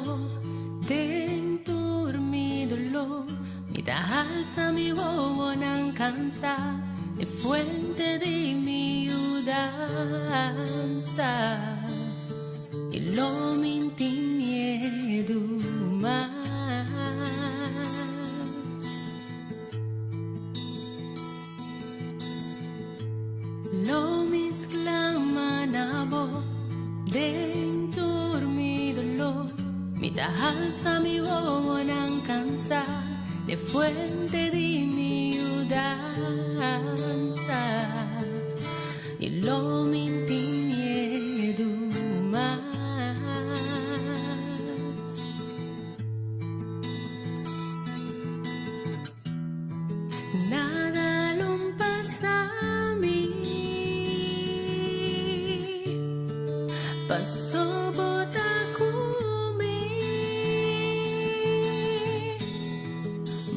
bo den tur mi doló. Mi ta alsa mi wowonan kansá, e fuente di mi yudansa. I lo mi tin miedu mas. Lo mi sklama na bo den tur mi doló. Mi ta alsa mi wowonan kansá, e fuente di mi yudansa. I lo mi tin miedu mas. Nada lo pasa mi, paso bo ta ku mi.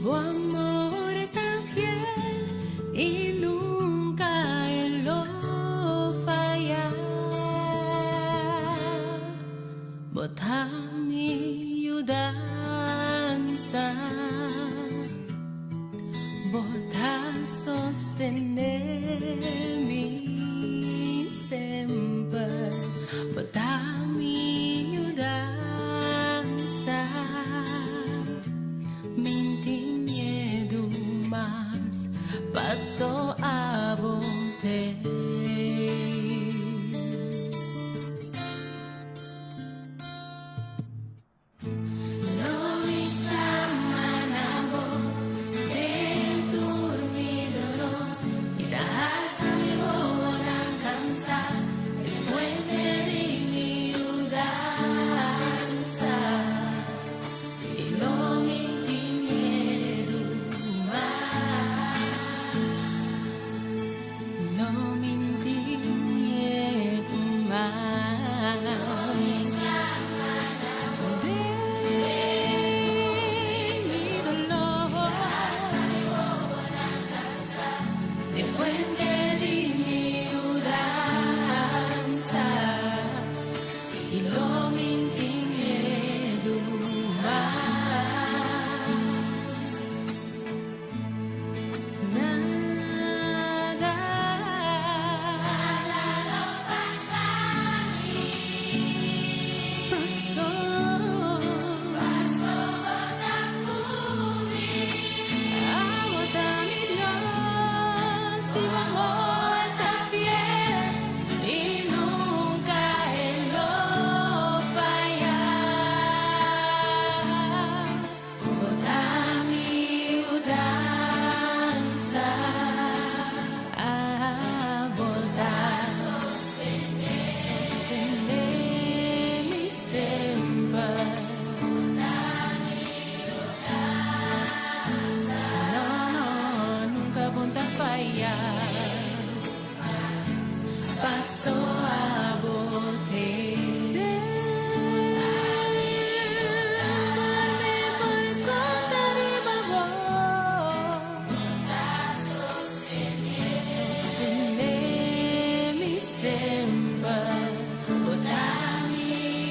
Bo amor ta fiel i nunka e lo faya. Bo ta mi yudansa, bo ta sostené mi semper. Bo ta mi yudansa, mi n'tin miedu mas, paso abo t'ei. Lo mi sklama na bo den tur mi doló. Mi ta alsa mi wowonan kansá, e fuente di mi yudansa. I lo mi tin miedu mas. Lo mi tin miedu mas. Den mi doló. E fuente di mi yudansa. I lo mi tin miedu mas. Nada. Nada lo pasa mi. Paso. Paso bo ta ku mi. Abo ta mi Dios i bo amor ta fiel i nunka e lo faya. Bo ta mi yudansa. Abo ta sostené mi semper. No, no, nunka bo n'ta faya. Paso abo t'ei. Semper mi por konta riba bo. Sostené mi semper. Bo ta mi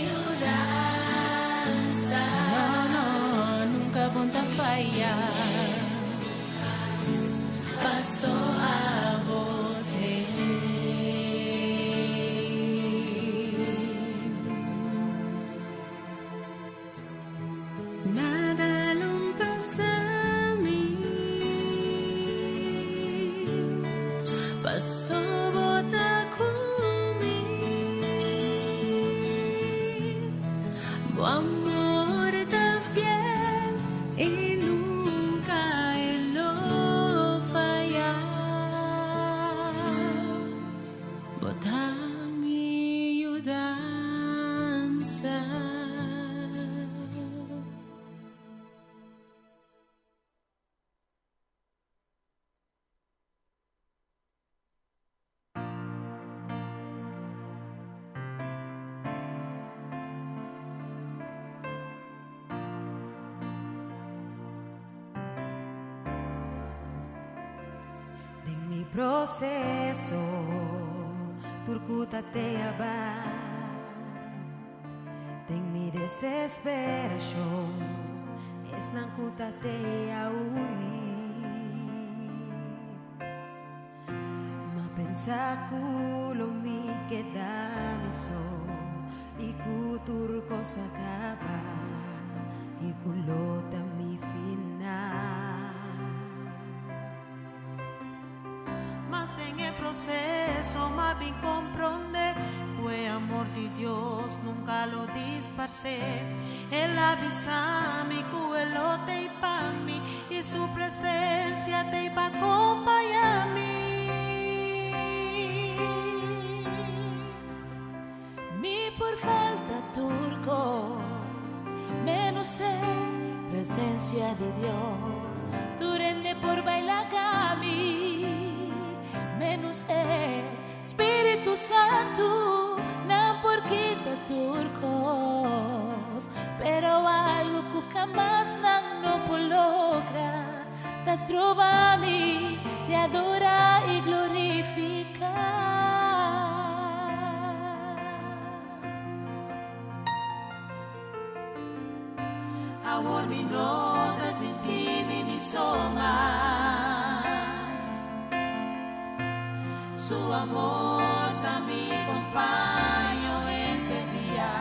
yudansa. No, no, nunka bo n'ta faya. Paso abo t'ei. Nada lo pasa mi. Paso bo ta ku mi. Bo amor ta fiel i nunka e lo faya. Bo ta mi yudansa. Den mi proseso, tur ku ta te a bai. Den mi. Desesperacion, esnan cu ta te a hui. M'a pensa cu lo mi keda mi so y cu tur cos a caba y cu lo ta mi final. Mas den e proceso m'a bin compronde cu e amor di Dios nunca lo disparce. El a bisa mi cu e lo t'ey pa mi y su presencia t'ey pa acompaña mi. Mi por falta tur cos, menos e presencia di Dios. Tur hende por bay laga mi, menos e Spiritu Santo. Nan por kita tur cos, pero algo cu hamas nan no por logra, ta stroba mi di adora y glorifica. Awor mi no ta sinti mi mi so mas. Su amor ta mi compaño henter dia.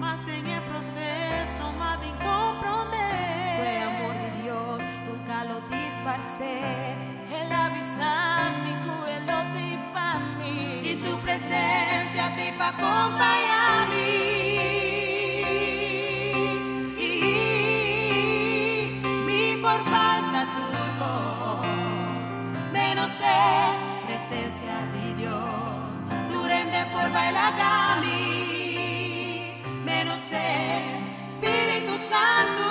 Mas den e proceso m'a bin comprende. Cu e amor di Dios nunca lo disparce. El a bisa mi cu e lo t'ey pa mi. Y su presencia t'ey pa acompaña mi. Mi por falta tur cos, menos e presencia di Dios. Tur hende por bay laga mi, menos e Spiritu Santo.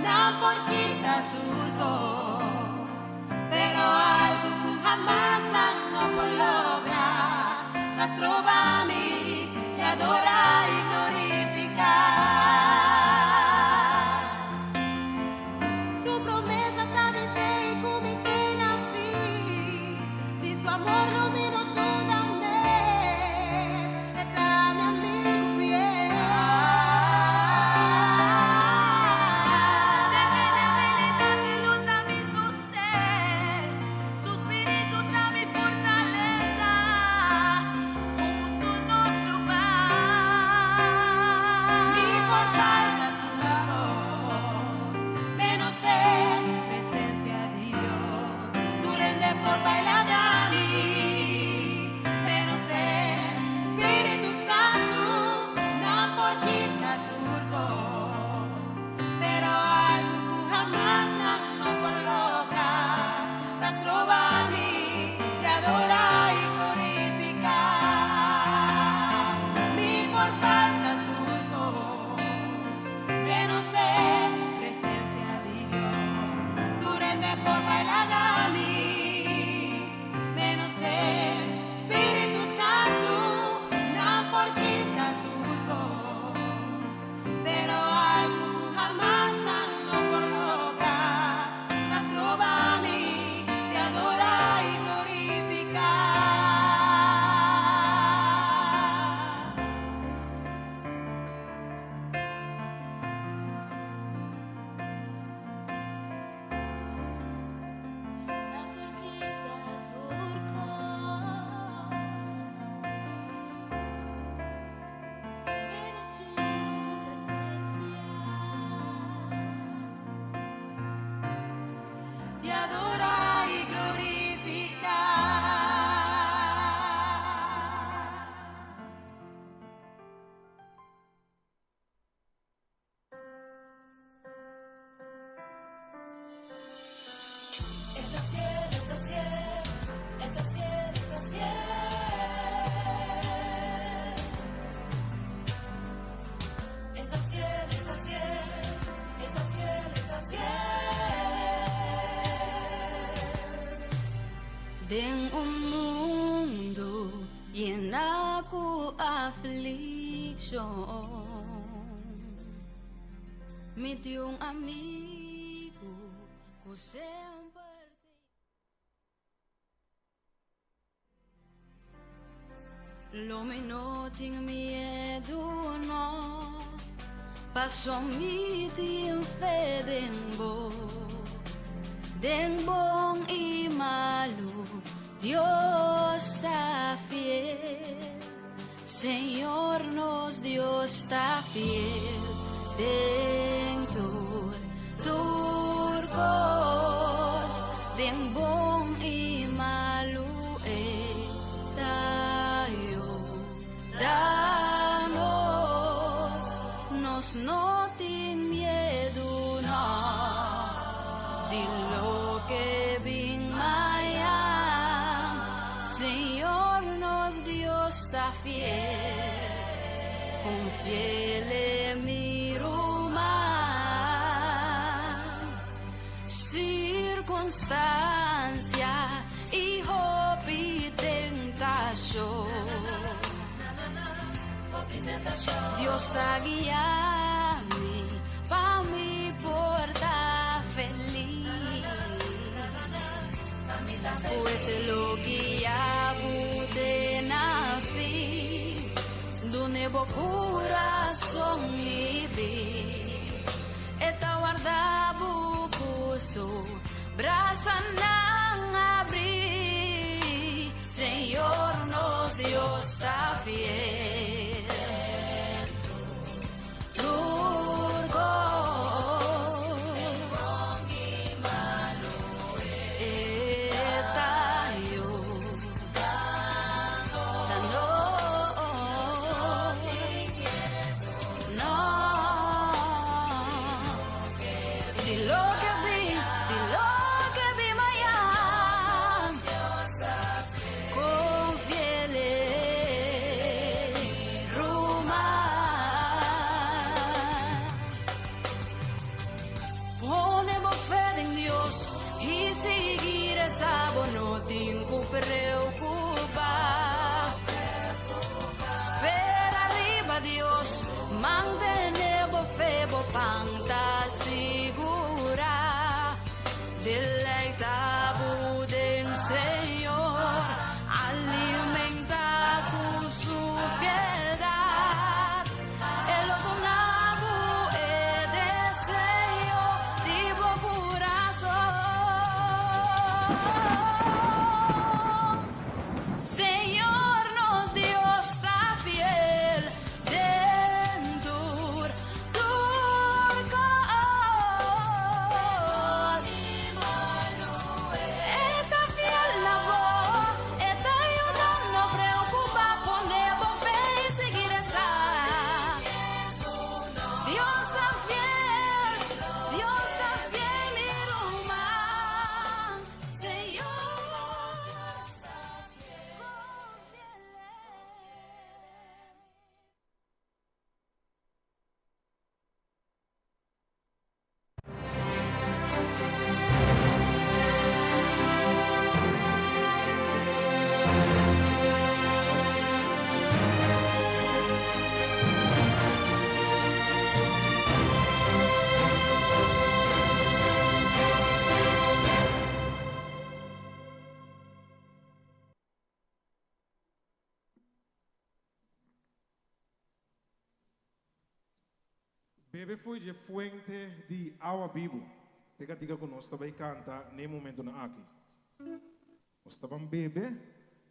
Nan por kita tur cos, pero algo cu hamas nan no por logra, ta stroba mi di adora y glorifica. Su promesa ta di te y cu mi te na fin. Di su amor lo mi no duda mes. E ta mi amigo fiel. Den mi debilidad e lo ta mi sosten. Su spiritu ta mi fortaleza. Hunto nos lo bay. Mi por falta tur cos, menos e presencia di Dios. Tur hende por bay laga mi, menos e Spiritu Santo. Nan por kita tur cos, pero algo cu hamas nan no por logra, ta stroba mi di adora y glorifica. Mi por falta tur cos, menos e presencia di Dios. Tur hende por bay laga mi, menos e Spiritu Santo. Nan por kita tur cos, pero algo cu hamas nan no por logra, ta stroba mi di adora y glorifica. Nan por kita tur cos, menos su presencia. Di adora y glorifica. E ta fiel, e ta fiel, e ta fiel, e ta fiel. E ta fiel, e ta fiel, e ta fiel, e ta fiel. Den un mundo yena cu afliccion, mi tin un amigo cu semper Lo mi no tin miedo. miedu no, paso mi tin fe den bo. Den bon i malu, Dios ta fiel. Señor nos Dios ta fiel. Den tur, tur kos, den bon i malu e ta yuda nos. Nos no tin miedu no, di loke bin mañan. Señor nos Dios ta fiel. Konfi'é, mi ruman. Sirkunstansia i hopi tentashon. Dios ta guia mi pa mi por ta felis. Pues lo guia bo te na fin, dun'é bo kurason i bin. E ta warda bo ku su brasanan habrí. Señor nos Dios ta fiel. Tur kos. E ta yuda nos. No. Di loke bin, di loke bin mañan. Konfi'é, ruman. Pone bo fe den Dios i sigui resa, bo no tin ku preokupá. Spera riba Dios, mantené bo fe, bo pan ta sigurá. Deleitá bo den Señor, alimentá ku su fieldat. E lo duna bo e deseo di bo kurason. Señor nos Dios ta fiel den tur, tur kos. E ta fiel na bo, e ta yuda, no preokupá, pone bo fe i sigui resa. Dios ta fiel, Dios ta fiel, mi ruman. Señor, konfi'é. Bebe for di e fuente di awa bibu. Ta e kantika ku nos ta bai kanta na e momentunan aki. Nos ta ban bebe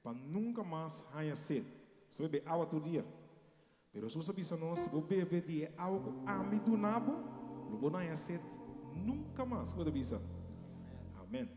pa nunka mas haña sed. Nos ta bebe awa tur dia. Pero Hesus a bisa nos, si bo bebe di e awa ku ami duna bo, lo bo no haña sed nunka mas. Kiko ta bisa? Amen.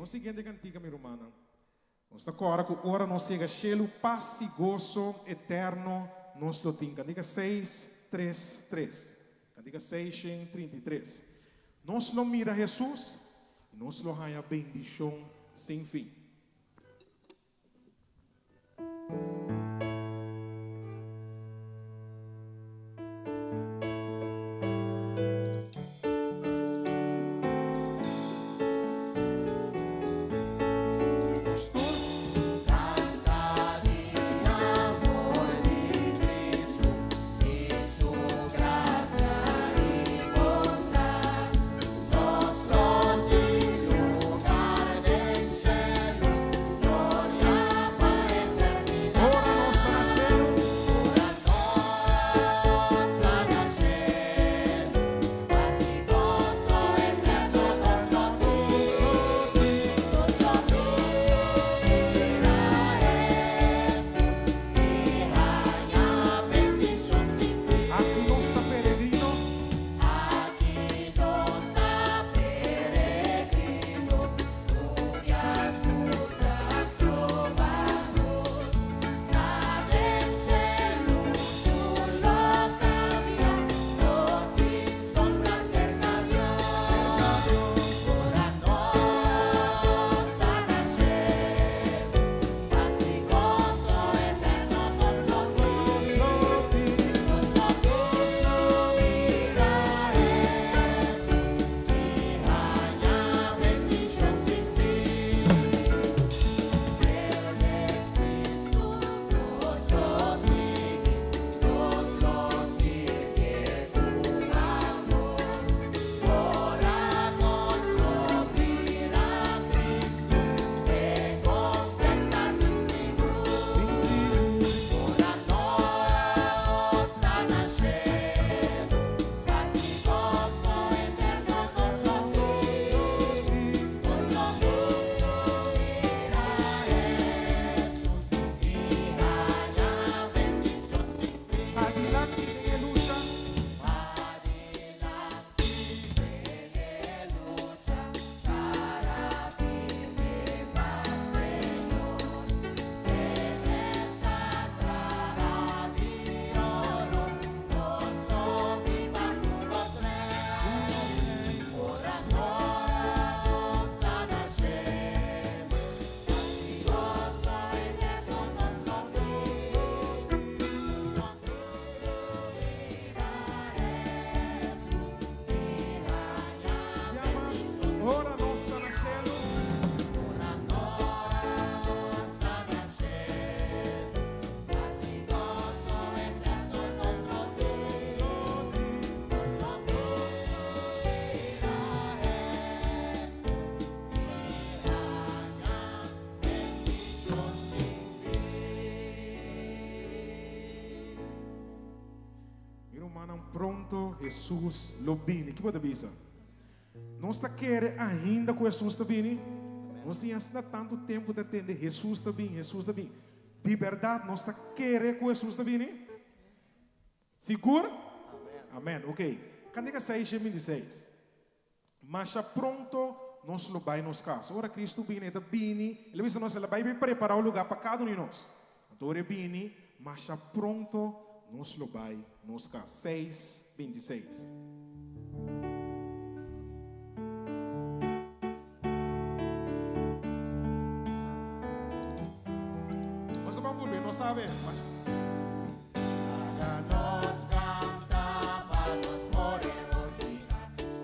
Nos siguiente kantika, mi rumannan. Nos ta kòrda ku ora nos yega shelu, pas i goso eterno nos lo tin. Kantika 6, 3, 3. Kantika 633. Nos lo mira Hesus i nos lo haña bendishon sin fin. Nos tur. Canta di amor di Cristo y su gracia y bondad. Nos lo tin lugar den cielo, gloria pa eternidad. Ora nos ta na shelu. Ora nos ta na shelu, paz y gozo eterno nos lo tin. Nos lo mira Jesús y haña bendición sin fin. Aki nos ta peregrino. Aki nos ta peregrino, Rubias trobamos, Na den shelu tur lo kambia, No tin sombra serka Dios. Ora nos ta na shelu, Paz y gozo eterno nos lo tin. Nos lo mira Jesús y haña bendición sin fin. El de Cristo nos lo sigue, nos lo sigue tu amor. Ora nos lo mira Cristo, recompensa tin sigur. Ora nos ta na shelu, paz y gozo eterno nos lo tin. Nos lo mira Jesús y haña bendición sin fin. Adelante den lucha. Adelante den lucha, para firme pa Señor. Den esta traha di horor, nos lo biba ku nos Rei. Ora nos ta na shelu, paz y gozo eterno nos lo tin. Nos lo mira Jesús y haña Llama. bendición. Ora nos ta na shelu. Ora nos ta na shelu, paz y gozo eterno nos lo tin. Nos lo mira Jesús y haña bendición sin fin. Mi rumannan, pronto Hesus lo bini. Kiko bo ta bisa? Nos ta kere ainda ku Hesus ta bini? Nos tin asina tantu tempu ta tende Hesus ta bini, Hesus ta bini. Di berdat nos ta kere ku Hesus ta bini? Sigur? Amèn. Ok. Kantika 626. Masha pronto nos lo bai nos kas. Ora Kristu bini, E ta bini, El a bisa nos, El a bai prepará un lugá pa kada un di nos. Anto ora E bini, masha pronto nos lo bai nos kas. 6:26. Nos ta ban bolbe, nos sabe. Laga nos kanta pa nos por regosihá,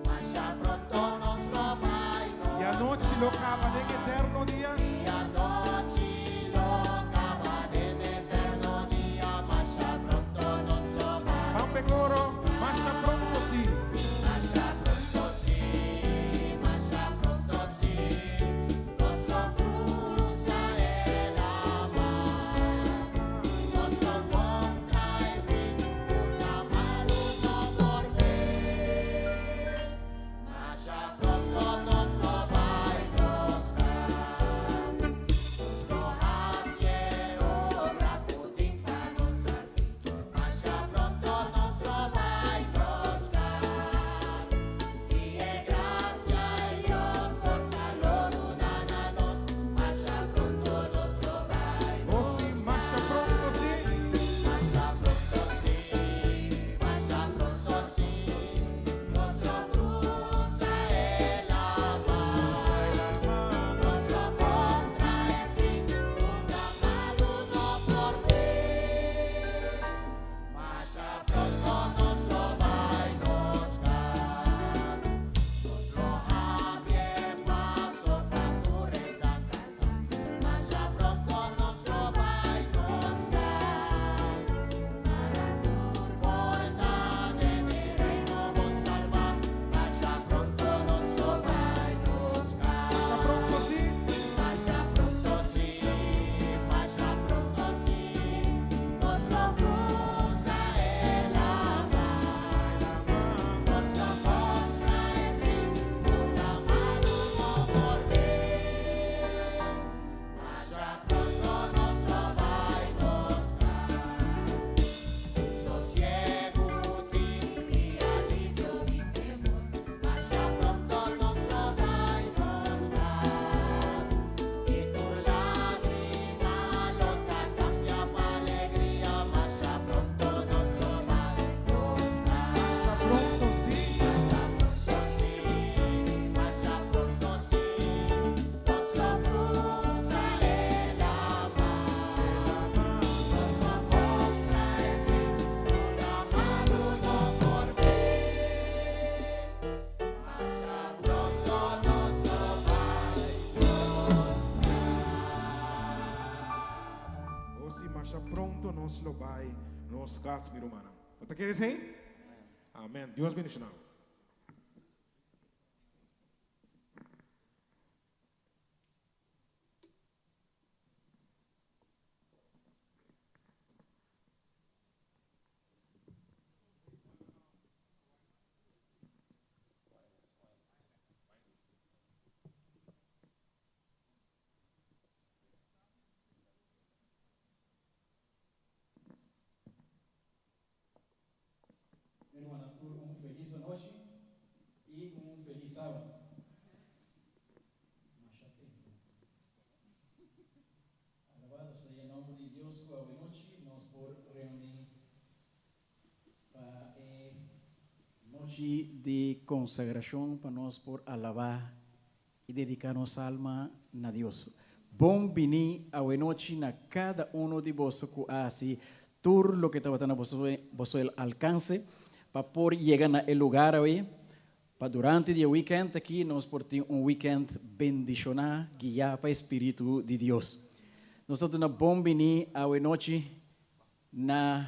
Masha pronto nos lo bai I nos anochi lo kaba den eterno dia. I anochi lo kaba den eterno dia, Masha pronto nos lo bai. Ban p'e koro, masha pronto si. Masha pronto si, masha pronto si, nos lo krusa e laman. Nos Masha pronto nos lo bai nos kas, mi rumannan. Bo ta kere esei? Amen. Dios bendishoná bo. Mi rumannan tur un felis anochi y un felis sabado. Masha tempu. Alabado sea e nomber di Dios cu awenochi nos por reuni pa e nochi di consagracion pa nos por alaba y dedica nos alma na Dios. Bon bini awenochi na cada uno di boso cu a haci tur loke tabata na boso boso alcance pa por yega na e lugar awe pa durante di e weekend aki nos por tin un weekend bendiciona guia pa e Spiritu di Dios. Nos ta duna bon bini awenochi na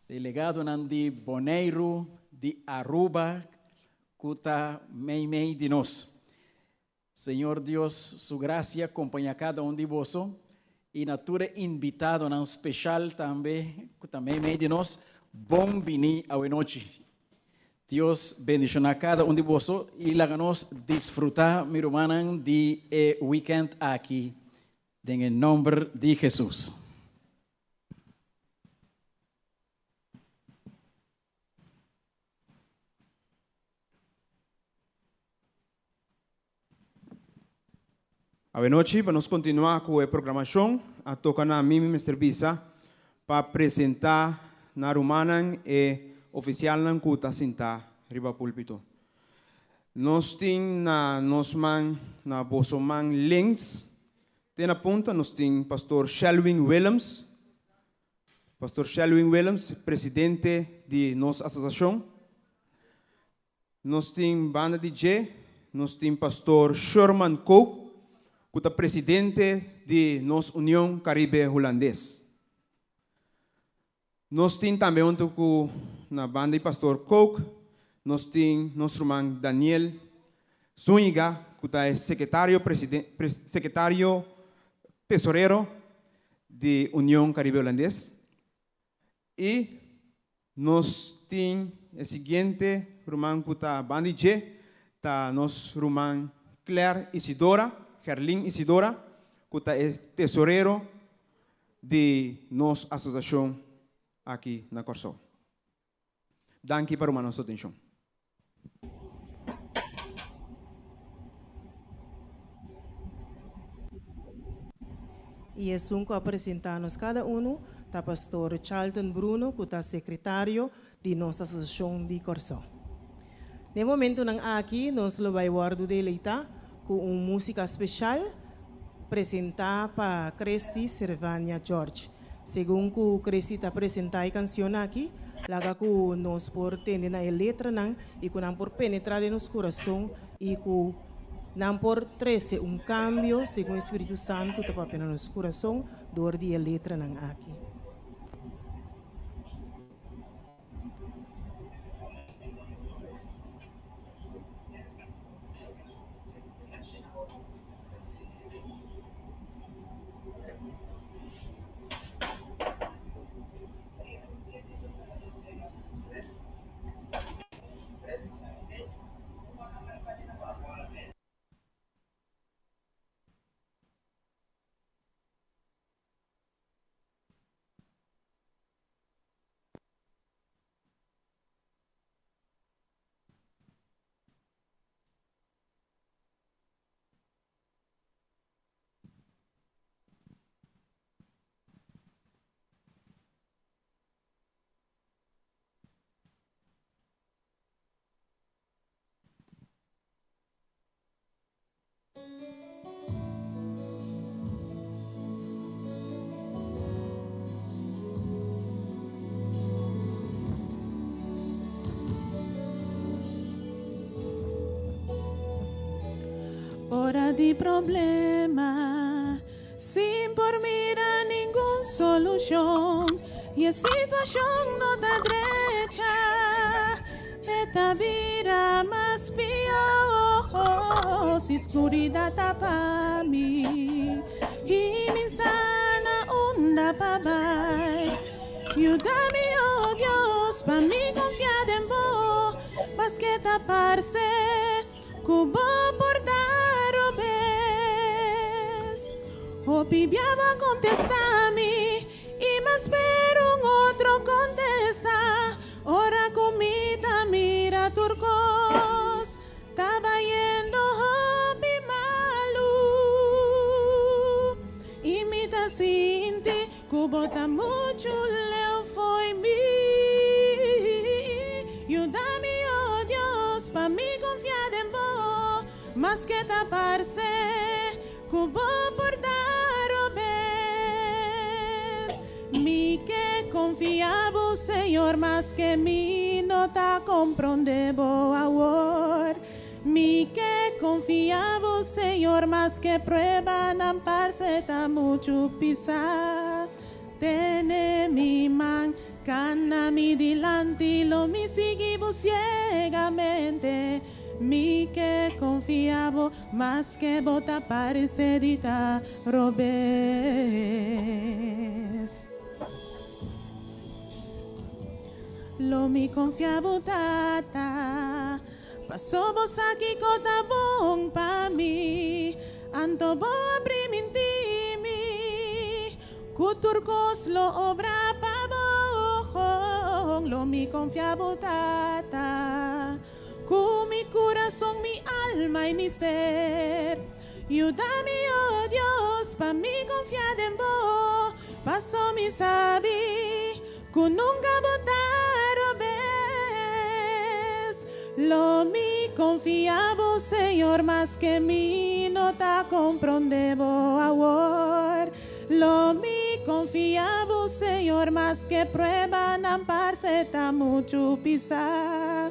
delegadonan di Boneiru, di Aruba ku ta meimei di nos. Señor Dios su gracia kompañá kada un di boso i na tur e invitadonan speshal tambe ku ta meimei di nos, bon bini awenochi. Dios bendishoná kada un di boso i laga nos disfrutá, mi rumannan, di e weekend aki den e nòmber di Hesus. Awenochi pa nos kontinuá ku e programashon a toka na mi mi mester bisa pa presentá na rumannan e ofisialnan ku ta sintá riba púlpito. Nos tin na nos man na boso man links te na punta nos tin Pastor Shelwin Willems. Pastor Shelwin Willems, presidente di nos asosiashon. Nos tin banda di dje, nos tin Pastor Sherman Koop, ku ta presidente di nos Union Karibe Hulandes. Nos tin tambe huntu ku na banda di Pastor Kook, nos tin nos ruman Daniel Zúñiga, ku ta e sekretario sekretario tesorero di Union Karibe Hulandes. I nos tin e siguiente ruman ku ta banda di dje, ta nos ruman Claire Isidora, Gerlin Isidora, ku ta e tesorero di nos asosiashon aki na Kòrsou. Danki pa rumannan su atenshon. I esun ku a presentá nos kada unu ta Pastor Charlton Bruno ku ta sekretario di nos Asosiashon di Kòrsou. Den e momentunan aki nos lo bai wòrdu deleitá ku un músika speshal presentá pa Christy Servania George. Segun ku Christy ta presentá e kansion aki, laga ku nos por tende na e letranan i ku nan por penetrá den nos kurason i ku nan por trese un kambio segun e Spiritu Santu ta papia na nos kurason dor di e letranan aki. Ora di problema, sin por mira ningun. Un solushon i e situashon no ta drecha, e ta bira mas pió si skuridat tapa mi i mi n' sa na unda pa bai. Yuda mi, oh Dios, pa mi konfia den bo, maske ta parse ku bo por ta robes. Hopi bia bo a kontestá mi i m'a spera un otro kontesta ora ku mi ta mira tur kos ta bayendo hopi malu i mi ta sinti ku bo ta muchu leu fo'i mi. Yuda mi, oh Dios, pa mi konfia den bo, maske ta parse ku bo por ta robes. Mi ke konfia bo, Señor, maske mi no ta komprondé bo awor. Mi ke konfia bo, Señor, maske pruebanan parse ta muchu pisá. Tene mi man, kana mi dilanti, lo mi sigui bo siegamente. Mi ke konfia bo, maske bo ta parse di ta robes. Lo mi konfia bo, Tata, paso bo sa kiko ta bon pa mi. Anto bo a primintí mi ku tur kos lo obra pa bon. Lo mi konfia bo, Tata, ku mi kurason, mi alma i mi ser. Yuda mi, oh Dios, pa mi konfia den bo, paso mi sabi ku nunka bo ta robes. Lo mi konfia bo, Señor, maske mi no ta komprondé bo awor. Lo mi konfia bo, Señor, maske pruebanan parse ta muchu pisá.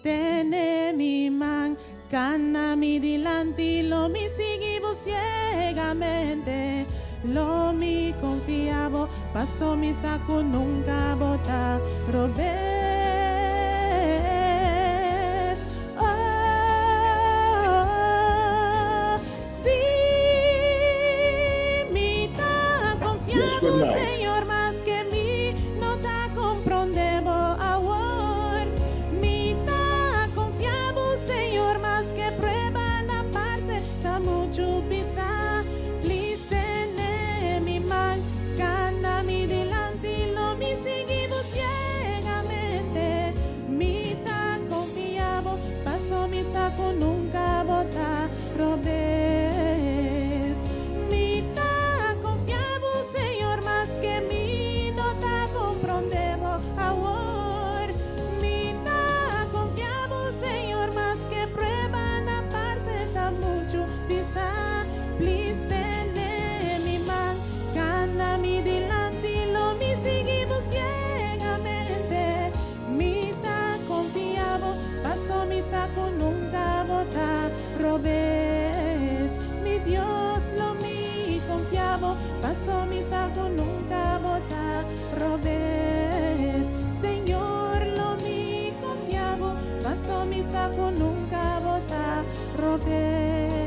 Tene mi man, kana mi dilanti, lo mi sigui bo siegamente. Lo mi konfia bo, paso mi sa ku nunka bo ta robes. Oh, si, mi ta konfia Yes, good bo, night. Señor, maske mi no ta komprondé bo awor. Mi ta konfia bo, Señor, maske pruebanan parse ta muchu pisá. Please tene mi man, kana mi dilanti, lo mi sigui bo siegamente. Mi ta konfia bo, paso mi sa ku nunka bo ta robes. Mi ta konfia bo, Señor, maske mi no ta komprondé bo awor. Mi ta konfia bo, Señor, maske pruebanan parse ta muchu pisá. Please tene mi man, kana mi dilanti, lo mi sigui bo siegamente. Mi ta konfia bo, paso mi sa ku nunka bo ta robes. Mi Dios, lo mi konfia bo, paso mi sa ku nunka bo ta robes. Señor, lo mi konfia bo, paso mi sa ku nunka bo ta robes.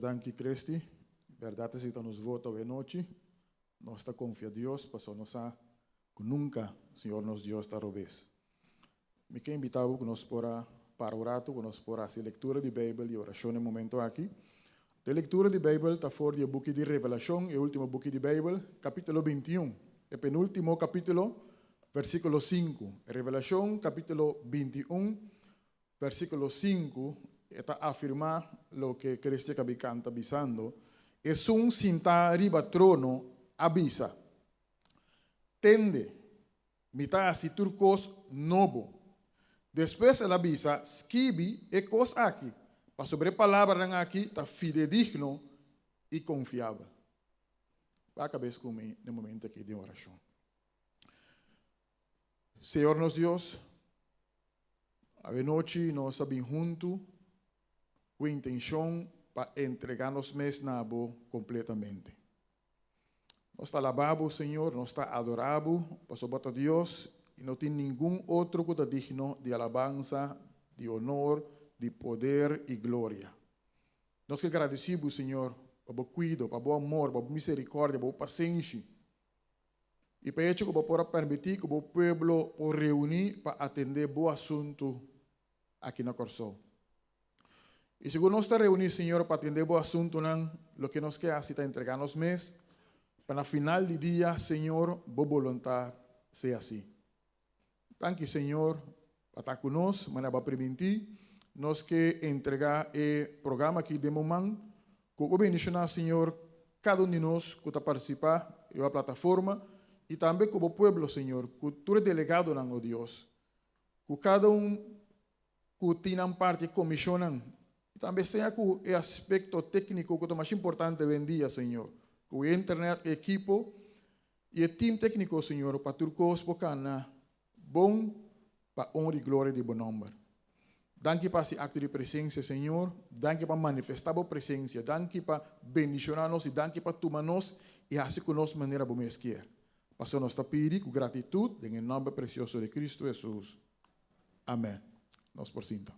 Danki, Christy. Berdat esei ta nos voto e nochi. Nos ta konfia Dios, paso nos sa ku nunka Señor nos Dios ta robes. Mi ke invitá ku nos por para un ratu, ku nos por hasi lektura di Beibel i orashon e momento aki. E lektura di Beibel ta for di e buki di Revelashon, e último buki di Beibel, kapítulo 21, e penúltimo kapítulo, versíkulo 5. Revelashon, kapítulo 21, versíkulo 5, ta afirmá loke Cristo a kaba di kanta bisando. Esun sintá riba trono a bisa. Tende, mi ta hasi tur kos nobo. Despues el a bisa, skibi e kos aki, pasobra e palabranan aki ta fidedigno i konfiabel. Baha kabes ku mi na e momento aki di orashon. Señor nos Dios, anochi nos a bin huntu ku intenshon pa entregá nos mes na Bo kompletamente. Nos ta alabá Bo, Señor, nos ta adorá Bo, pasobra Bo ta Dios i no tin ningun otro ku ta digno di alabansa, di honor, di poder i gloria. Nos ke gradisí Bo, Señor, pa Bo kuido, pa Bo amor, pa Bo miserikòrdia, pa Bo pasenshi i pa e echo ku Bo por a permití ku Bo pueblo por reuní pa atendé Bo asuntu aki na Kòrsou. I segun nos ta reuní, Señor, pa atendé Bo asuntunan, loke nos ke hasi ta entregá nos mes, pa na final di dia, Señor, Bo boluntat sea hasí. Danki, Señor, pa ta ku nos, manera Bo a primintí. Nos ke entregá e programa aki den Bo man. Ku Bo bendishoná, Señor, kada un di nos ku ta partisipá riba plataforma i tambe ku Bo pueblo, Señor, ku tur e delegadonan, o Dios, ku kada un ku tin nan parti e komishonnan i tambe sea ku e aspekto tékniko ku ta mas importante awendia, Señor, ku e internet, e ekipo i e tim tékniko, Señor, pa tur kos por kana bon pa honra i gloria di Bo nòmber. Danki pa hasi akto di presensia, Señor. Danki pa manifestá Bo presensia. Danki pa bendishoná nos i danki pa tuma nos i hasi ku nos manera Bo mes kier. Pasobra nos ta pidi ku gratitut den e nòmber presioso di Kristu Hesus. Amèn. Nos por sinta.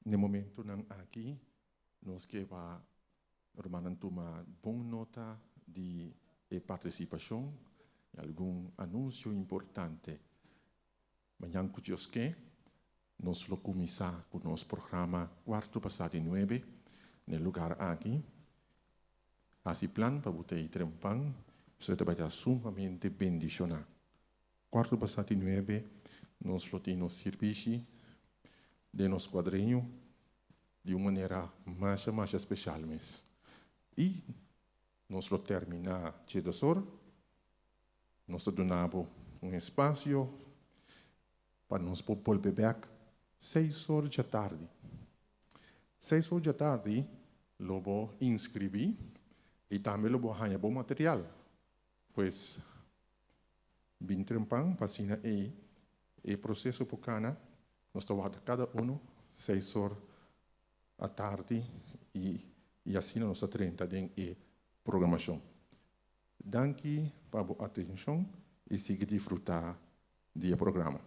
Na e momentonan aki nos ke pa rumannan tuma bon nota di e partisipashon i algun anunsio importante. Mañan ku Dios ke, nos lo kuminsá ku nos programa kuarto pasá di nuebe na e lugar aki. Hasi plan pa bo ta ei trempan, pasobra e ta bai ta sumamente bendishoná. Kuarto pasá di nuebe nos lo tin nos sirbishi den nos kuadreño di un manera masha masha speshal mes. I nos lo terminá djedosor, nos ta duna bo un espasio pa nos por bolbe bèk seis or djatardi. Seis or djatardi lo bo inskribí i tambe lo bo haña bo material. Pues, bin trempan pa asina ei e proseso por kana. Nos ta warda kada uno seis or atardi i i asina nos ta drenta den e programashon. Danki pa bo atenshon i sigui disfrutá di e programa.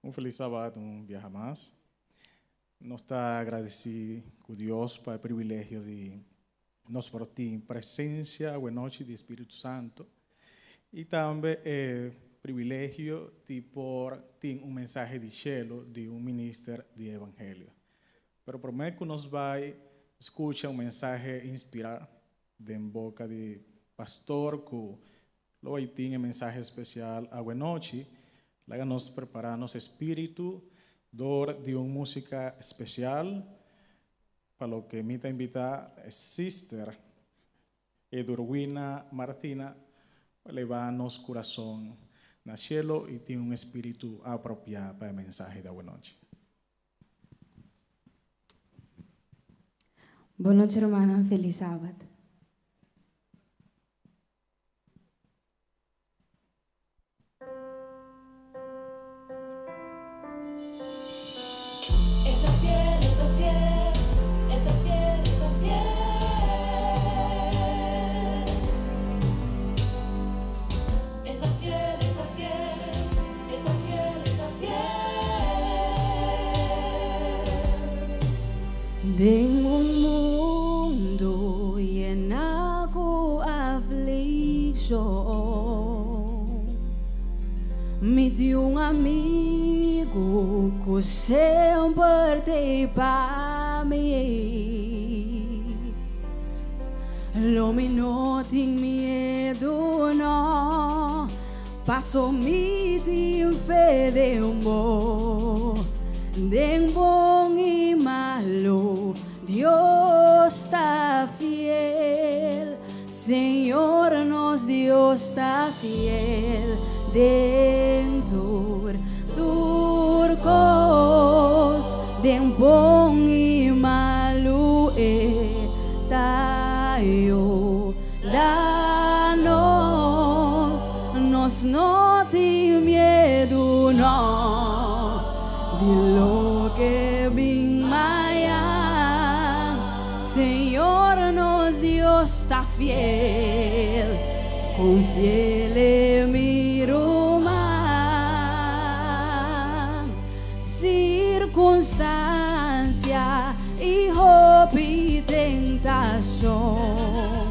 Un felis sabat un biaha mas. Nos ta agradeci cu Dios pa e privilegio di nos por tin presencia awenochi di Spiritu Santo y tambe e privilegio di por tin un mensahe di cielo di un minister di Evangelio. Pero prome cu nos bay scucha un mensahe inspira den boca di pastor cu lo bay tin e mensahe especial awenochi, laga nos prepara nos espiritu door di un musica especial, pa loke mi ta invita e sister Edurwina Martina pa leba nos curason na cielo y tin un espiritu apropia pa e mensahe di awenochi. Bon nochi rumannan felis sabat. E ta fiel, e ta fiel, e ta fiel, e ta fiel. E ta fiel, e ta fiel, e ta fiel, e ta fiel. Den un mundu yená ku aflikshon, mi tin un amigu ku semper t'ei pa mi. mi. Lo mi no tin miedu no, paso mi tin fe den bo. Den bon i malu, Dios ta fiel. Señor nos Dios ta fiel den tur tur kos den bon i malu e ta yuda nos nos no tin miedu no di loke bin mayan Señor nos Dios ta fiel con fiel mi ruman Circunstancia i hopi tentacion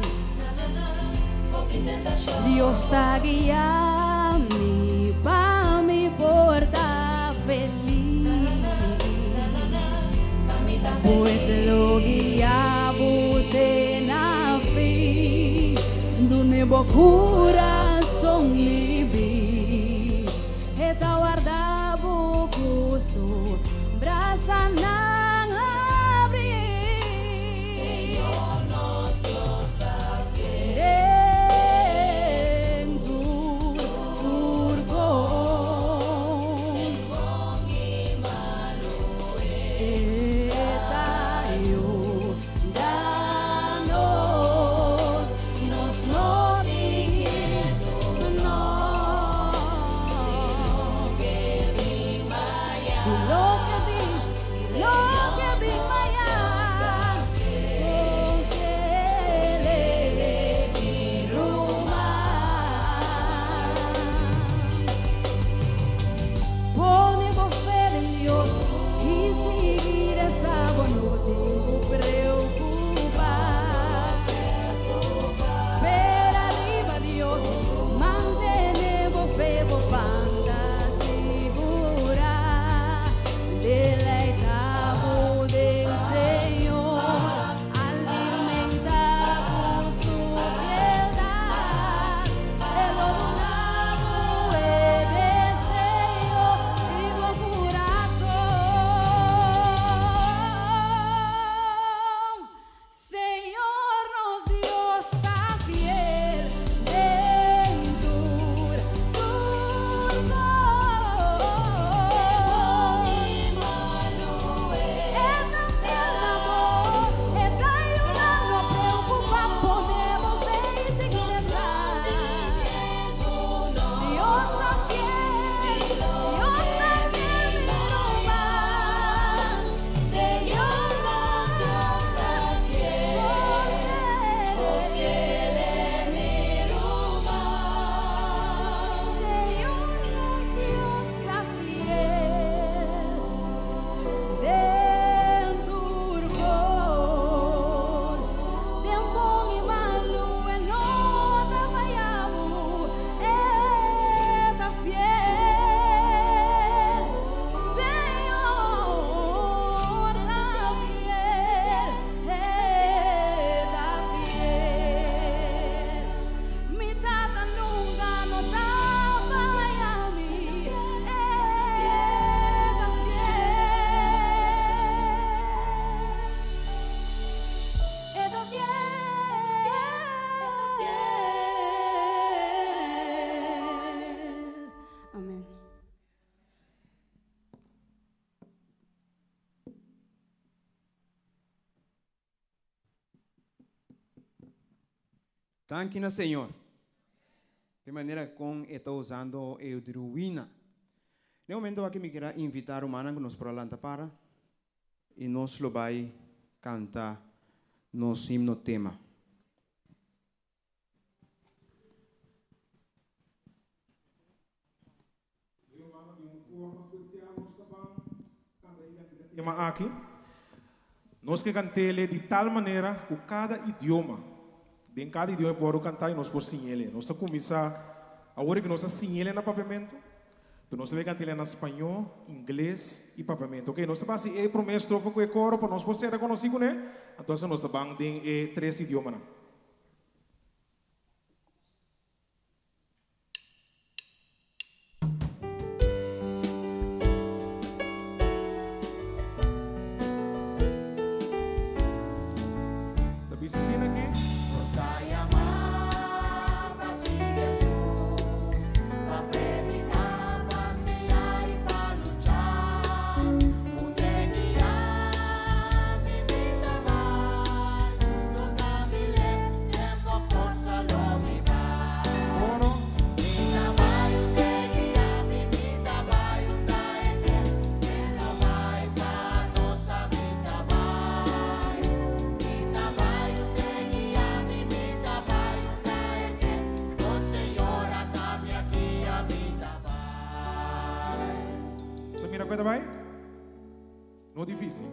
Dios ta guia mi pa mi por ta felis Pues lo guia bo te na fin Duna bo curason liber E ta warda bo cu su brasanan habri Señor nos Dios ta fiel Den tur tur cos Den bon i malu E ta yuda nos Nos no tin miedu no Di loke bin mañan Di loke bin loke bin mañan Con fiel mi ruman Pone bo fe den Dios i sigui resa bo no tin cu preocupa Spera riba Dios mantene bo fe bo pan ta sigura Deleita bo den Señor alimenta cu su fieldad E lo duna bo e deseo di bo curason Señor nos Dios ta fiel den tur tur cos E ta fiel na bo e ta yuda no preocupa pone bo fe i sigui resa Dios ta fiel Dios ta fiel mi ruman Señor nos Dios ta fiel Con fiel mi ruman Señor nos Dios ta fiel den tur cos den bon i malu e no ta faya bo e ta fiel Señor ta fiel e ta fiel Mi tata nunca no ta faya mi e ta fiel E ta fiel Amen. Danki na Señor. Di manera con e ta usando e druina. Na e momento aki mi kier a invita rumannan cu nos por a lanta para y nos lo bay canta nos himno tema. Tema aki, nos ke kant'ele di tal manera ku kada idioma, den kada idioma e por kanta i nos por siñ'ele. Nos ta kuminsá awor ku nos a siñ'ele na papiamentu, Nos ta bai kant'é na spañó, ingles i papiamentu. Ok, nos ta bai hasi e promé estrofa ku e koro pa nos por sera konosí kuné. Entonces nos ta ban den e tres idiomanan. Ta bisa asina aki. Nos ta yamá pa sigui Hesus, pa prediká, pa siña i pa lucha. Un den guia mi bida bai, duna mi lep, tempo, forsa lo mi bai. Koro. Mi ta bai un den guia mi bida bai, unda e ke, e lo bai pa nos bida bai. Mi ta bai un den guia mi bida bai, unda e ke, oh Señor, ata mi aki a bida bai. Bo mira ku ta bai? No difísil.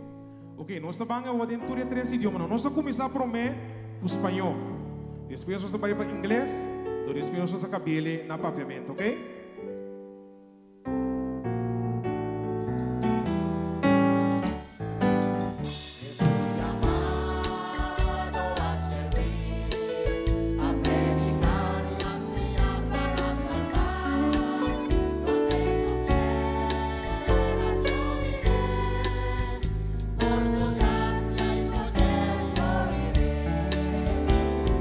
Ok, nos ta ban awor den tur e tres idiomanan. Nos ta kuminsá promé ku spañó. Despues nos ta bai pa ingles, dor despues nos ta kab'el na papiamentu, ok? Es un llamado a servir, a predicar y a enseñar para salvar. Donde tú quieras yo iré, por tu gracia y poder yo iré.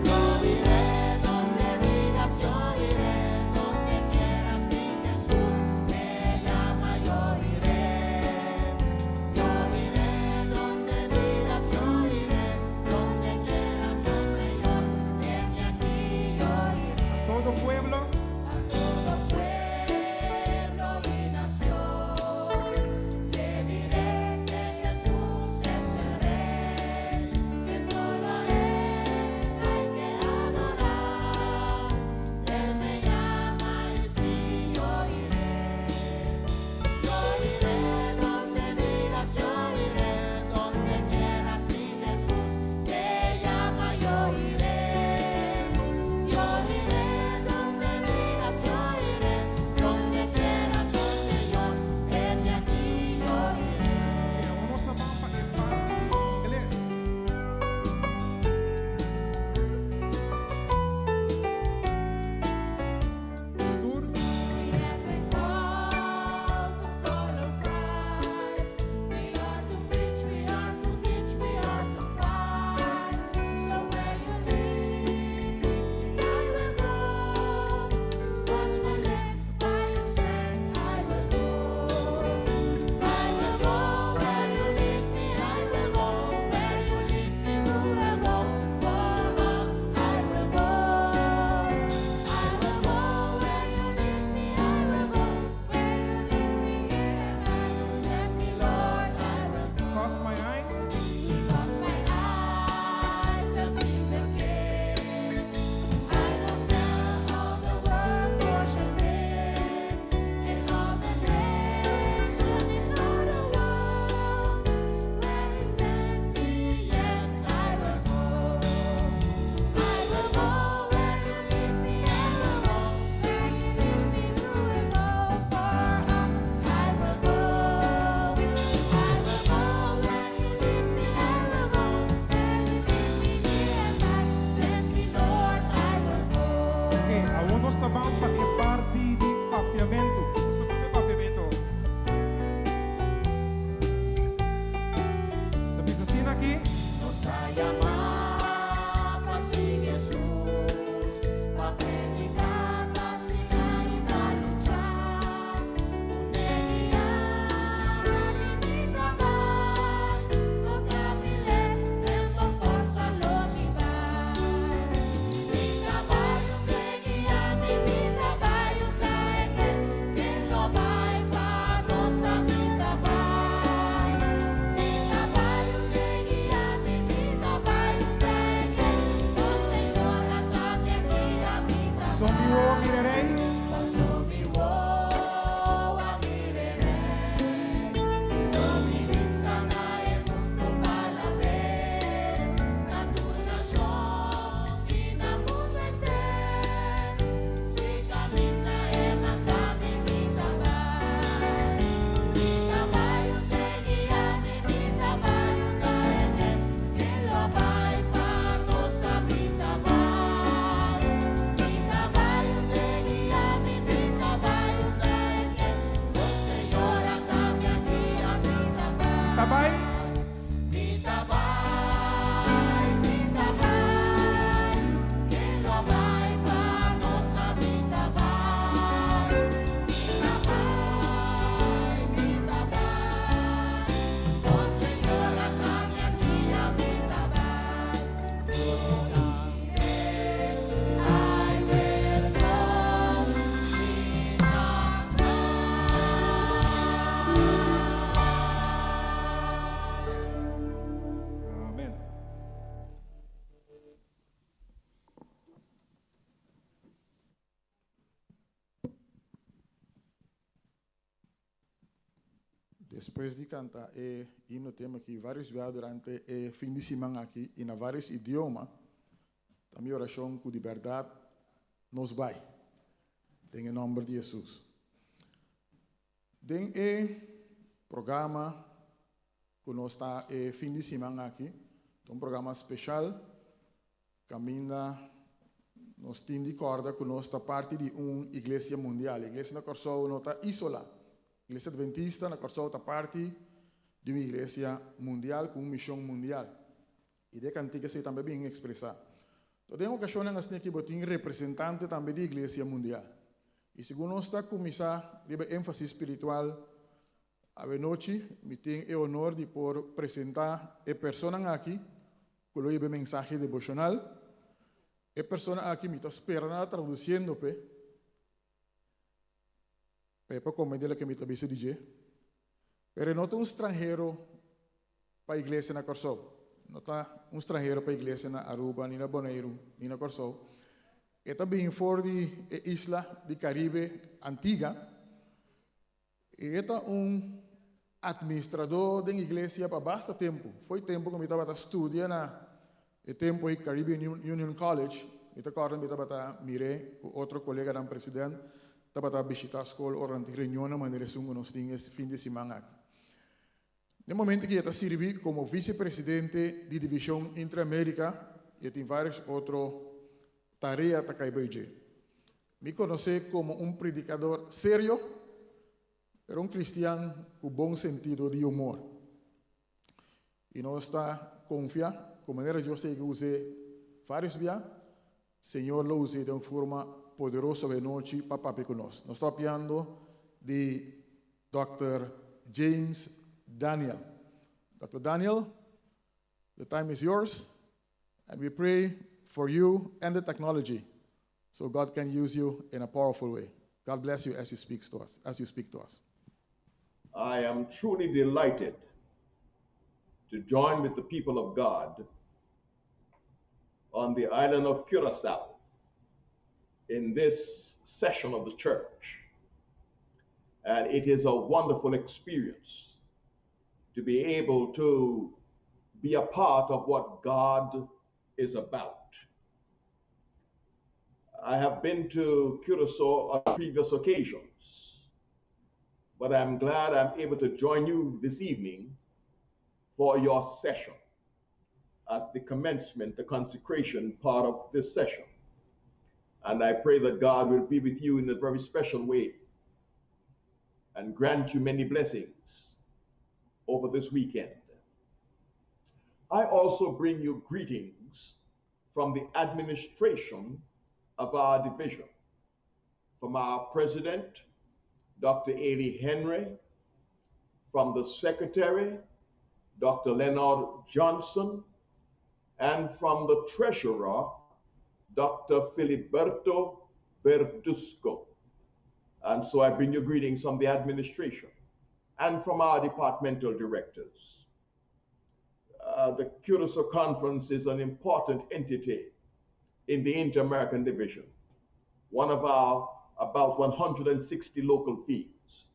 Yo iré donde digas yo iré, donde quieras Ta bai. Mi ta bai, mi ta bai, ken lo bai pa nos a mi ta bai. Mi ta bai, mi ta bai, oh Señor ata mi aki a mi ta bai. I will go, mi ta Amen. Despues di kanta e himno tema aki vários bia durante e fin di siman aki i na vários idioma, ta mi orashon ku di bèrdat nos bai, den e nòmber di Hesus. Den e programa ku nos ta e fin di siman aki, ta un programa speshal kaminda nos tin di kòrda ku nos ta parti di un iglesia mundial. Iglesia na Kòrsou no ta isolá. Iglesia Adventista na Kòrsou ta parti di un iglesia mundial ku un mishon mundial. I den e kantika esei tambe a bin ekspresá. To den okashonnan asina ki bo tin representante tambe di iglesia mundial. I segun nos ta kuminsá riba énfasis spiritual Awenochi mi tin e honor di por presentá e personan aki ku lo hiba e mensahe deboshonal. E persona aki mi ta spera nan ta tradusiendo p'e, pa e por komprendé loke mi ta bisa di dje. Pero e no ta un stranhero pa iglesia na Kòrsou. No ta un stranhero pa iglesia na Aruba, ni na Boneiru, ni na Kòrsou. E ta bini for di e isla di Karibe, Antiga. E ta un atministradó den iglesia pa basta tempu. Foi tempu ku mi tabata studia na e tempu ei Caribbean Union College. Mi ta kòrda mi tabata mir'é ku otro koleganan president tabata bishitá skol ora nan tin reunionnan manera esun ku nos tin es fin di siman aki. Den momento ku e ta sirbi komo visepresidente di Divishon Inter-Amerika i e tin vários otro tarea ta kai bai dje. Mi konosé komo un predikador serio, pero un kristian ku bon sentido di humor. I nos ta konfia ku manera Dios ta yega us'é vários bia, Señor lo us'é den un forma poderoso awe nochi pa papia ku nos. Nos ta papiando di Dòkter James Daniel. Dòkter Daniel, the time is yours and we pray for you and the technology so God can use you in a powerful way. God bless you as you speak to us, as you speak to us. I am truly delighted to join with the people of God on the island of Curacao in this session of the church. And it is a wonderful experience to be able to be a part of what God is about. I have been to Curacao on previous occasions, but I'm glad I'm able to join you this evening for your session as the commencement, the consecration part of this session. And I pray that God will be with you in a very special way and grant you many blessings over this weekend. I also bring you greetings from the administration of our division, from our president, Dr. Ailey Henry, from the secretary, Dr. Leonard Johnson, and from the treasurer, Dr. Filiberto Berdusco. And so I bring you greetings from the administration and from our departmental directors. Uh, the Curacao Conference is an important entity in the Inter American Division, one of our about 160 local fields.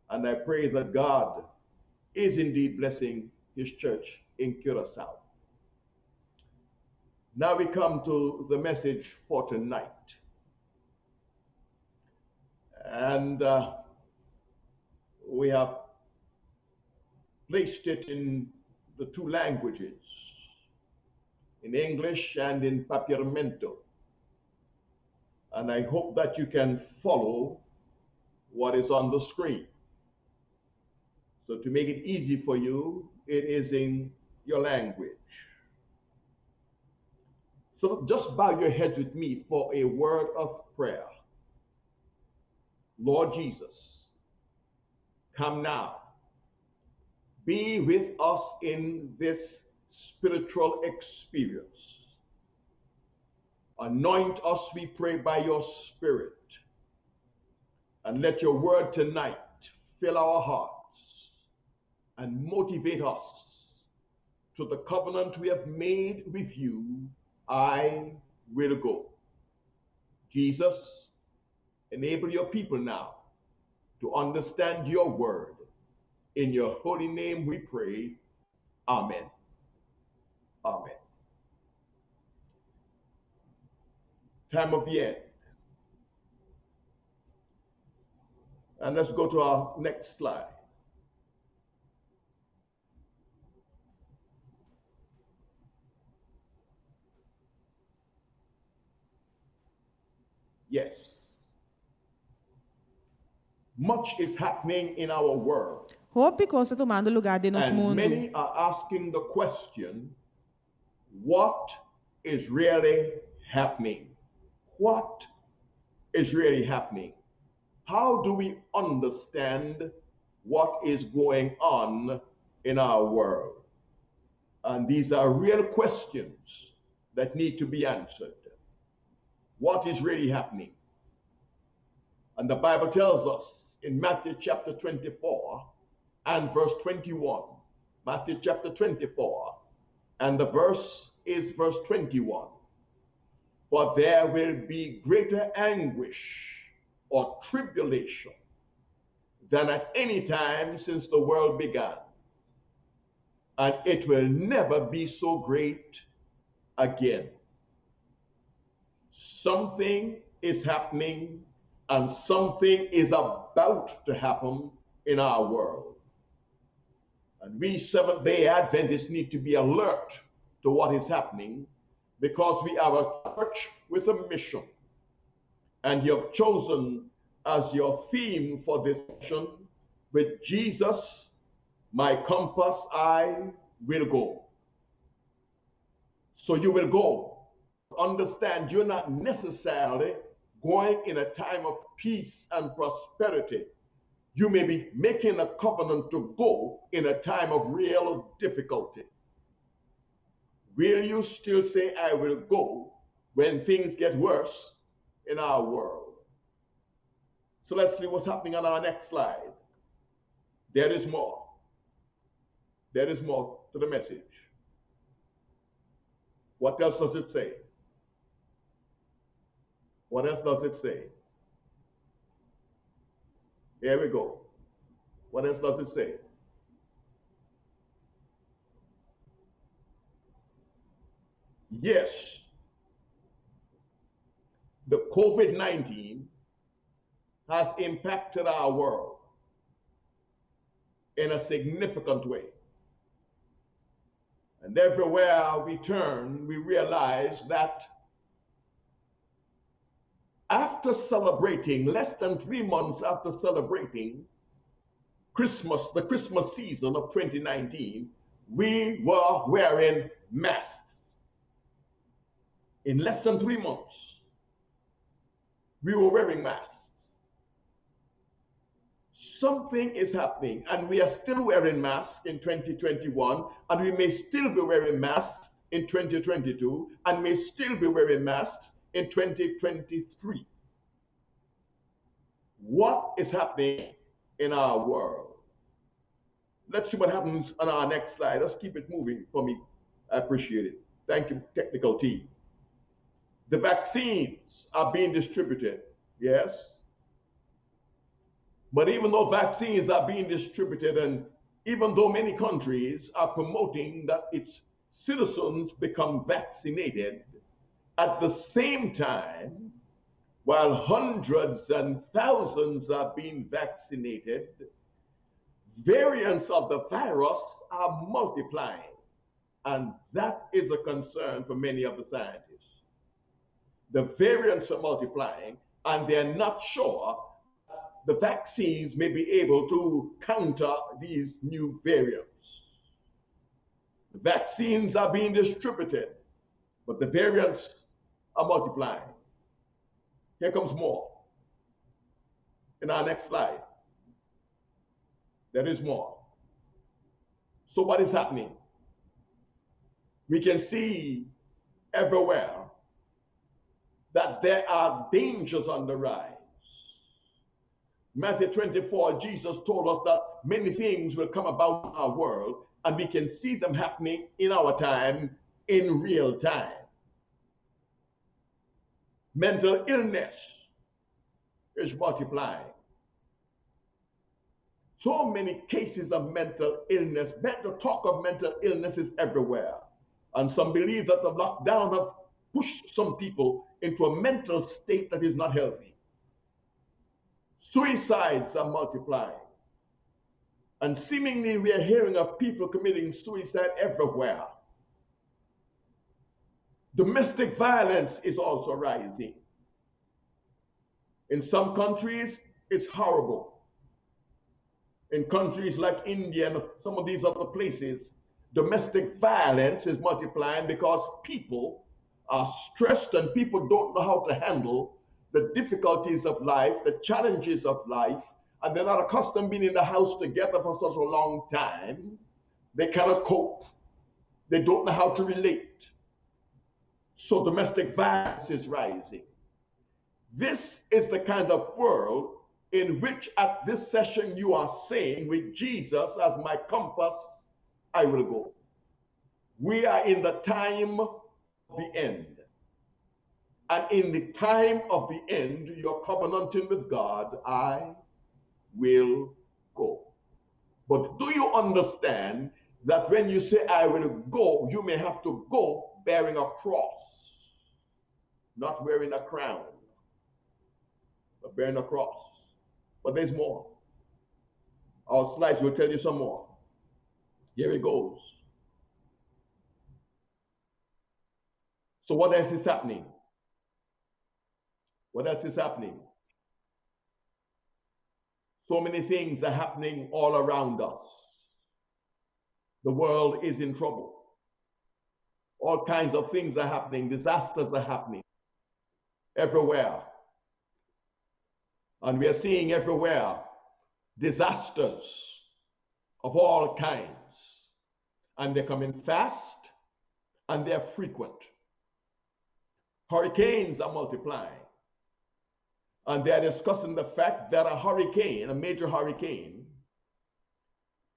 And I pray that God is indeed blessing his church in Curacao. Now we come to the message for tonight. And uh, we have placed it in the two languages, in English and in Papiamento. And I hope that you can follow what is on the screen. So to make it easy for you, it is in your language. So just bow your heads with me for a word of prayer. Lord Jesus, come now. Be with us in this spiritual experience. Anoint us, we pray, by your Spirit. And let your word tonight fill our hearts and motivate us to the covenant we have made with you. I will go. Jesus, enable your people now to understand your word. In your holy name we pray. Amen. Amen. Time of the end. And let's go to our next slide. Yes. Much is happening in our world. Hopi kos ta tumando lugá den nos And mundu. many are asking the question what is really happening? What is really happening? How do we understand what is going on in our world? And these are real questions that need to be answered. What is really happening? And the Bible tells us in Matthew chapter 24 and verse 21. Matthew chapter 24 and the verse is verse 21. For there will be greater anguish or tribulation than at any time since the world began. And it will never be so great again. Something is happening and something is about to happen in our world. And we Seventh day Adventists need to be alert to what is happening because we are a church with a mission. And you have chosen as your theme for this session, with Jesus, my compass, I will go. So you will go. Understand you're not necessarily going in a time of peace and prosperity. You may be making a covenant to go in a time of real difficulty. Will you still say, I will go when things get worse in our world? So let's see what's happening on our next slide. There is more. There is more to the message. What else does it say? What else does it say? Here we go. What else does it say? Yes, the COVID 19 has impacted our world in a significant way. And everywhere we turn, we realize that after celebrating, less than three months after celebrating Christmas, the Christmas season of 2019, we were wearing masks. In less than three months, we were wearing masks. Something is happening, and we are still wearing masks in 2021, and we may still be wearing masks in 2022, and may still be wearing masks in 2023. What is happening in our world? Let's see what happens on our next slide. Let's keep it moving for me. I appreciate it. Thank you, technical team. The vaccines are being distributed, yes? But even though vaccines are being distributed, and even though many countries are promoting that its citizens become vaccinated, at the same time, while hundreds and thousands are being vaccinated, variants of the virus are multiplying. And that is a concern for many of the scientists. The variants are multiplying, and they're not sure the vaccines may be able to counter these new variants. The vaccines are being distributed, but the variants are multiplying. Here comes more. In our next slide, there is more. So, what is happening? We can see everywhere that there are dangers on the rise. Matthew 24, Jesus told us that many things will come about in our world, and we can see them happening in our time, in real time. Mental illness is multiplying. So many cases of mental illness, the talk of mental illness is everywhere. And some believe that the lockdown have pushed some people into a mental state that is not healthy. Suicides are multiplying. And seemingly we are hearing of people committing suicide everywhere. Domestic violence is also rising. In some countries, it's horrible. In countries like India and some of these other places, domestic violence is multiplying because people are stressed and people don't know how to handle the difficulties of life, the challenges of life, and they're not accustomed being in the house together for such a long time. They cannot cope. They don't know how to relate. So domestic violence is rising. This is the kind of world in which at this session you are saying, with Jesus as my compass, I will go. We are in the time of the end. And in the time of the end, you're covenanting with God, I will go. But do you understand that when you say, I will go, you may have to go bearing a cross, not wearing a crown, but bearing a cross. But there's more. Our slides will tell you some more. Here it goes. So what else is happening? What else is happening? So many things are happening all around us. The world is in trouble. All kinds of things are happening. Disasters are happening everywhere. And we are seeing everywhere disasters of all kinds. And they're coming fast and they're frequent. Hurricanes are multiplying. And they're discussing the fact that a hurricane, a major hurricane,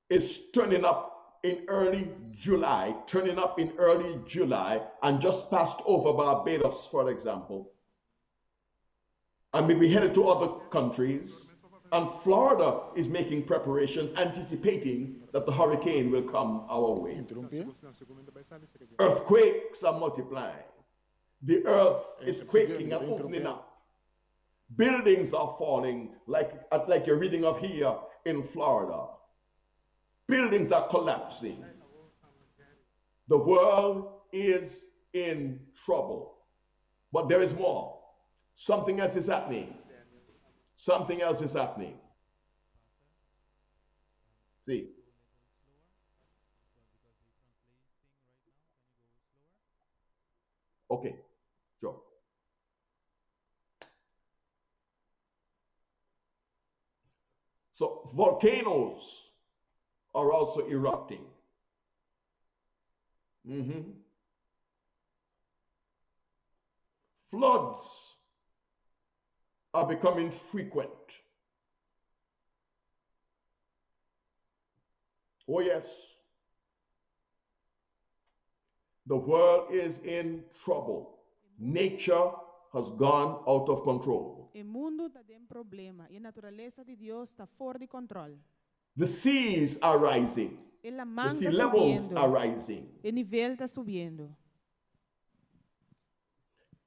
is turning up in early July, turning up in early July, and just passed over Barbados, for example, and maybe headed to other countries. And Florida is making preparations, anticipating that the hurricane will come our way. Earthquakes are multiplying. The earth is quaking and opening up. Buildings are falling, like you're reading of here in Florida. Buildings are collapsing. The world is in trouble. But there is more. Something else is happening. Something else is happening. See. Okay, sure. So volcanoes are also erupting. Floods are becoming frequent. Oh, yes. The world is in trouble. Nature has gone out of control. E mundu ta den problema i e naturalesa di Dios ta for di kòntròl. The seas are rising. E The laman sea ta levels subiendo. are rising. E nivel ta subiendo.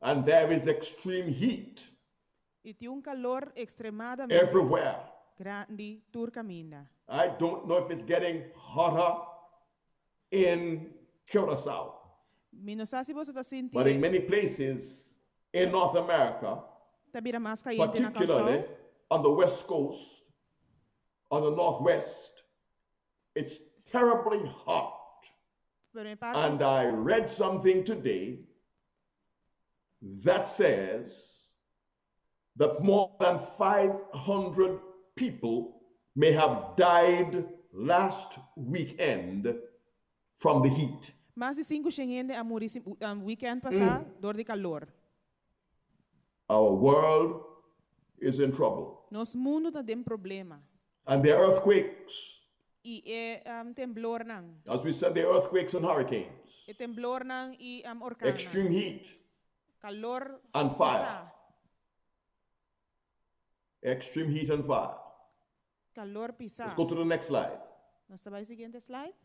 And there is extreme heat I tin un kalor ekstremadamente everywhere. grandi tur kaminda. I don't know if it's getting hotter in Curacao, Mi no sa si boso ta sinti but in many places in North America, ta bira mas kayente na particularly Kòrsou. on the west coast, on the northwest, it's terribly hot. Pero e parti And I read something today that says that more than 500 people may have died last weekend from the heat. Mas di 500 hende a muri weekend pasá dor di kalor. Our world is in trouble. Nos mundu ta den problema. And there are earthquakes. I e temblornan. As we said, there are earthquakes and hurricanes, E temblornan i orkannan. Extreme heat Kalor and fire. pisá. Extreme heat and fire. Kalor pisá. Let's go to the next slide. Nos ta bai siguiente slide.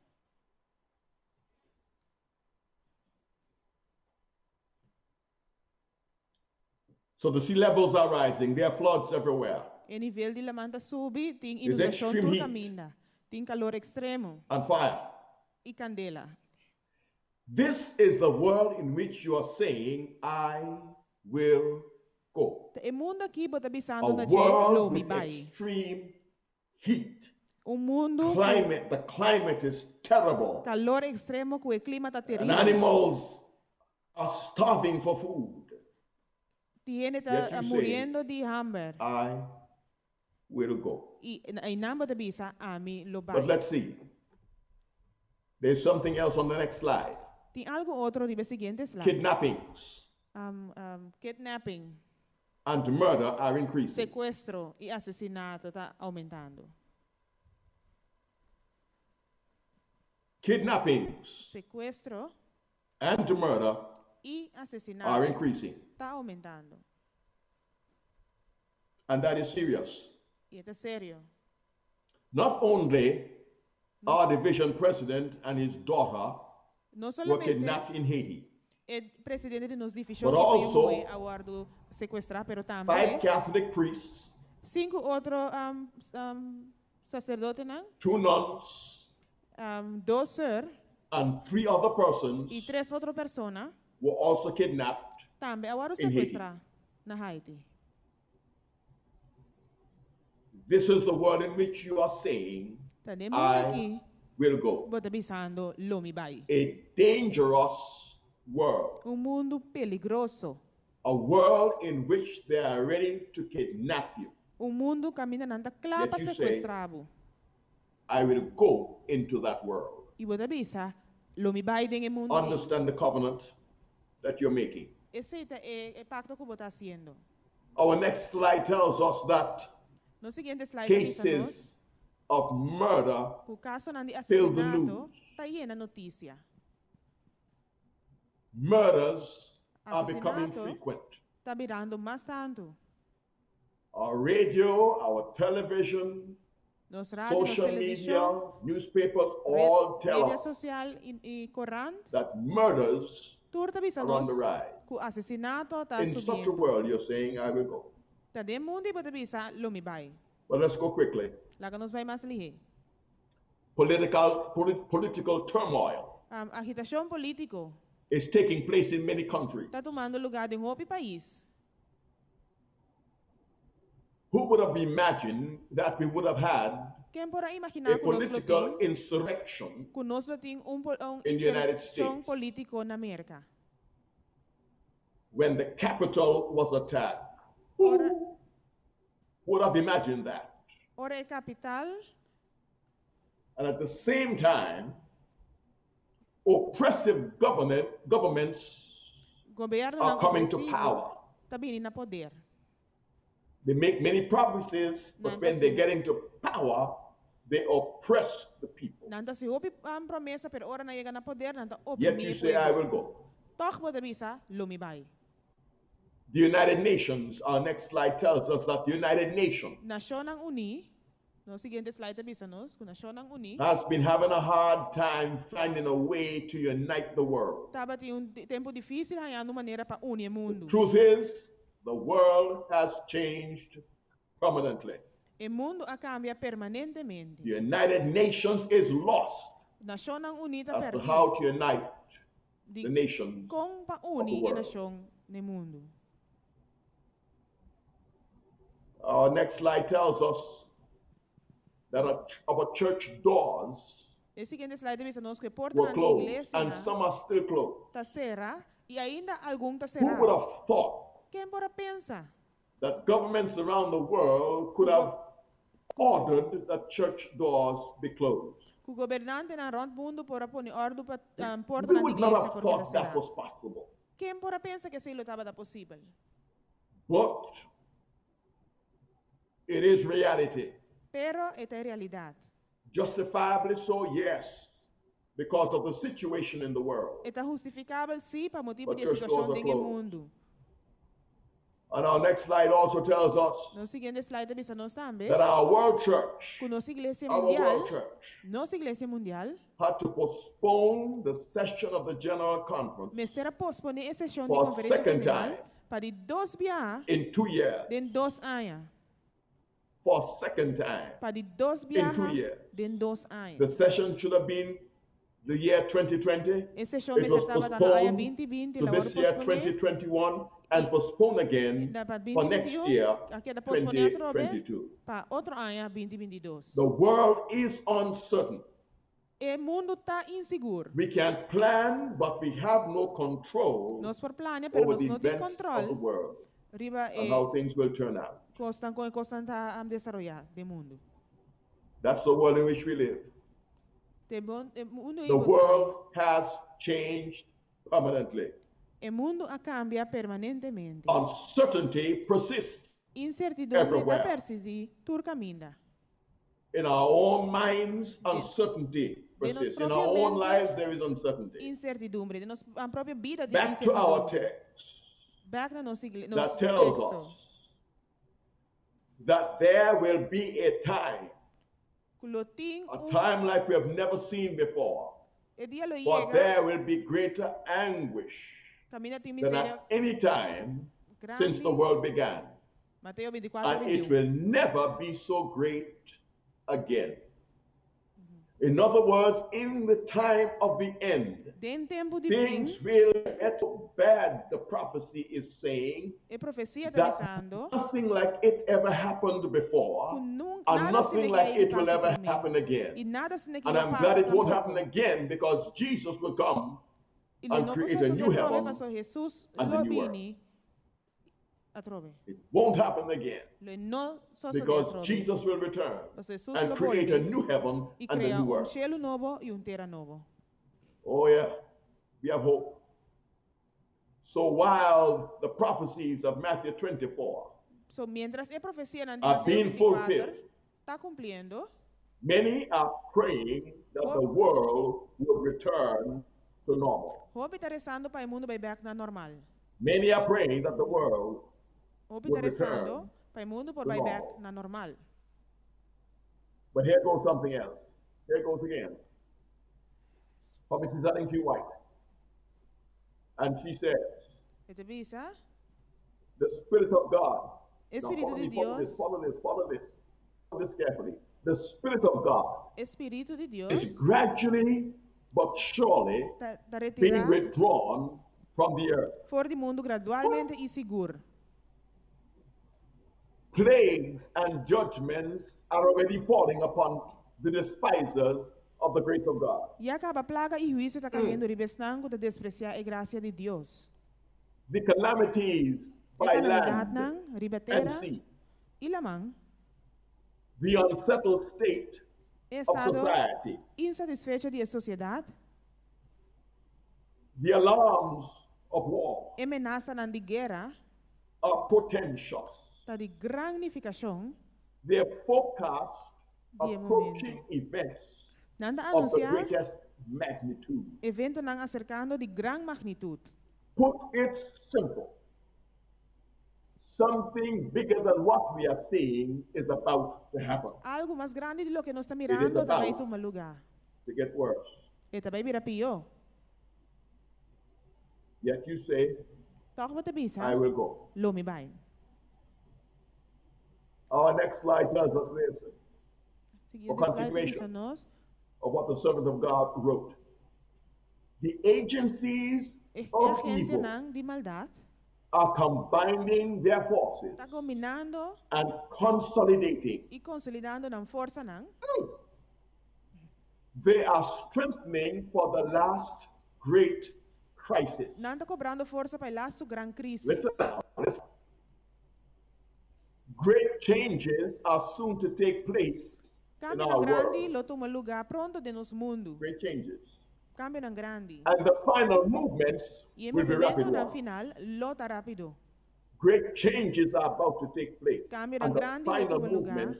So the sea levels are rising. There are floods everywhere. E nivel di laman ta subi, tin There's inundashon extreme tur heat. kaminda. Tin kalor ekstremo And fire. i kandela. This is the world in which you are saying, I will go. E mundu aki bo ta A bisando na dje lo world mi with bai. extreme heat. Un mundu ku Climate, the climate is terrible. kalor ekstremo ku e klima ta And teribel. animals are starving for food. Tin hende Yet ta you say, muriendo di hamber. I will go. I einan bo ta bisa ami lo But bai. let's see. There's something else on the next slide. Tin algu otro riba e siguiente slide. Kidnappings Kidnapping, and murder are increasing. sekuestro i asesinato ta oumentando. Kidnappings Sekuestro and murder i are asesinato increasing. ta oumentando. And that is serious. I ta serio. Not only our division president and his daughter No were solamente kidnapped in Haiti, e presidente di nos divishon but i su also muhé a wòrdu sekuestrá, pero five tambe Catholic priests, sinku otro saserdotenan, two nuns, dos sùr and three other persons i tres otro persona were also kidnapped tambe a wòrdu in Haiti. sekuestrá na Haiti. This is the world in which you are saying, Ta den e mundu I aki will go. bo ta bisando lo mi bai. A dangerous world. Un mundu peligroso. A world in which they are ready to kidnap you. Un mundu kaminda nan ta kla Yet pa you say, sekuestrá bo. I will go into that world. I bo ta bisa, lo mi bai den e mundu ei. Understand the covenant that you're making. Esei ta e, e pakto ku bo ta hasiendo. Our next slide tells us that Nos siguiente slide ta bisa nos cases of murder ku kasonan di fill the asesinato news. ta yena notisia. Murders are becoming Asesinato frequent. ta birando mas tantu. Our radio, our television, Nos radio, nos social media, televishon, newspapers all tell media us sosial i, i korant, that murders tur ta bisa are on nos the rise. ku asesinato ta In such a subiendo. world, you're saying, I will go. Ta den e mundu ei bo ta bisa lo mi bai. But let's go quickly. Laga nos bai mas lihé. Political turmoil Agitashon polítiko is taking place in many countries. ta tumando lugá den hopi pais. Who would have imagined that we would have had Ken por a imaginá a ku nos lo political tin, insurrection ku nos lo tin un, un in the United insurekshon States polítiko na Merka? when the Capitol was attacked? Who would have imagined that? Ora e kapital And at the same time, oppressive governments gobièrnunan are coming to opresivo power. ta bini na poder. They make many promises, but Nan when ta they hasi get into power, they oppress the people. Nan ta hasi hopi promesa, pero ora nan yega na poder, nan ta Yet oprimí you e say, I pueblo. will go. Tòg bo ta bisa, lo mi bai. The United Nations, our next slide tells us that the United Nations Nashonnan Uní, nos siguiente slide ta bisa nos, ku Nashonnan Uní has been having a hard time finding a way to unite the world. Tabatin un tempu difísil hañando manera pa uni e mundu. Truth is, the world has changed permanently. E mundu a kambia permanentemente. The United Nations is lost Nashonnan Uní ta as to pèrdí how to unite di the nations kon pa of the uni e world. nashon den mundu. Our next slide tells us that our church doors E siguiente slide ta bisa nos ku e were portanan di closed, iglesia and some are still closed. ta sera i ainda algun ta Who would será. have thought Ken por a pensa that governments around the world could have ordered that church doors be closed? ku gobernantenan rònt mundu por a pone òrdu pa We portanan di would not iglesia have por keda thought that será? was possible. Ken por a pensa ku esei lo tabata posibel? But it is reality. Pero e ta e realidat. Justifiably so, yes, because of the situation in the world. E ta hustifikabel, sí, pa motibu But di e church doors situashon are den e closed. mundu. And our next slide also tells us Nos siguiente slide ta bisa nos tambe that our world church, ku nos iglesia our mundial, world church, nos iglesia mundial, had to postpone the session of the General Conference mester a posponé e seshon di for a konferensia second general time pa di dos biaha in 2 years. den 2 aña. For a second time Pa di dos in 2 biaha years. den 2 aña. The session should have been the year 2020. E seshon It was mester tabata na aña postponed 2020, to la this wòrdu year posponé 2021 and postponed again na pa for next 2021, year a keda posponé atrobe 2022. pa otro aña 2022. The world is uncertain. E mundu ta insigur. We can plan, but we have no control Nos por plania, pero over nos the no tin events of the control world riba and e how things will turn out. kosnan kon e kosnan ta desaroyá den mundu. That's the world in which we live. Te bon, e mundu The ei bo ta. world has changed permanently. E mundu a kambia permanentemente. Uncertainty persists Insertidumbre ta everywhere. persistí tur kaminda. In our own minds, uncertainty Den nos persists. In our propio own mente, lives, there is uncertainty. insertidumbre. Den nos propio bida tin Back to our insertidumbre. text Bèk na nos igle, nos that tells teksto. us that there will be a time, Ku lo tin a un time like we have never seen before, e dia lo for yega there will be greater anguish kaminda tin than miseria at any time since the grandi. world began. Mateo 24, And it 21. will never be so great again. In other words, in the time of the end, Den tempu di fin, things will get so bad, the prophecy is saying, e profesia ta that bisando nothing like it ever happened ku before, nunka and nada nothing asina like ke a it will pasa ever promé. happen I again. nada asina ke And lo I'm pasa glad it won't tampoko. happen again because Jesus will come I lo and no por create a sosodé new atrobe heaven pasobra Hesus and a lo new earth. bini atrobe. It won't happen again Lo no sosodé because atrobe. Jesus will return Pasobra Hesus and lo create a bolbe new heaven i and a krea new un earth. shelu nobo i un tera nobo. Oh, yeah, we have hope. So while the prophecies of Matthew 24 So, mientras e profesianan di are Mateo being 24 fulfilled, ta kumpliendo, many are praying that the world will return to normal. hopi ta resando pa e mundu bai bèk na normal. Many are praying that the world Hopi will ta resando return pa e mundu por to bai bèk normal. na normal. But here goes something else. Here goes again. From Mrs. Ellen G. White. And she says, E ta bisa, the Spirit of God. Now Espíritu follow di me, follow this, Dios, follow this, follow this. Follow this carefully. The Spirit of God Espíritu di Dios is gradually but surely ta being retirá withdrawn from the earth. for di mundu gradualmente i sigur. Plagues and judgments are already falling upon the despisers of the grace of God. Ya kaba plaga i huisio ta kayendo riba esnan ku ta despresiá e grasia di Dios. The calamities E by land kalamidatnan riba and tera sea, i laman, the unsettled state e of estado society, insatisfecho di e sosiedat, the alarms of war e menasanan di guera are portentous. ta di gran nifikashon They forecast di e approaching momento. events Nan ta of the anunsiá greatest magnitude. eventonan aserkando di gran magnitut. Put it simple. Something bigger than what we are seeing is about to happen. Algu mas grandi di loke nos ta It is mirando ta bai about tuma lugá. to get worse. E ta bai bira pió. Yet you say, Tòg bo ta bisa, I will go. Lo mi bai. Our next slide tells us this for Siguiente slide ta bisa continuation nos. of what the servant of God wrote. The agencies E of evil agensianan di maldat Are combining their forces Ta kombinando and consolidating. i konsolidando nan forsanan. They are strengthening for the last great crisis. Nan ta kobrando forsa pa e lastu gran krísis. Listen now, listen. Great changes are soon to take place in Kambionan our grandi world. lo tuma lugá pronto den nos mundu. Great changes. Kambionan grandi. And the final movements I e will be rapid movementunan ones. final lo ta rápido. Great changes are about to take place. Kambionan And the grandi lo final tuma lugá movement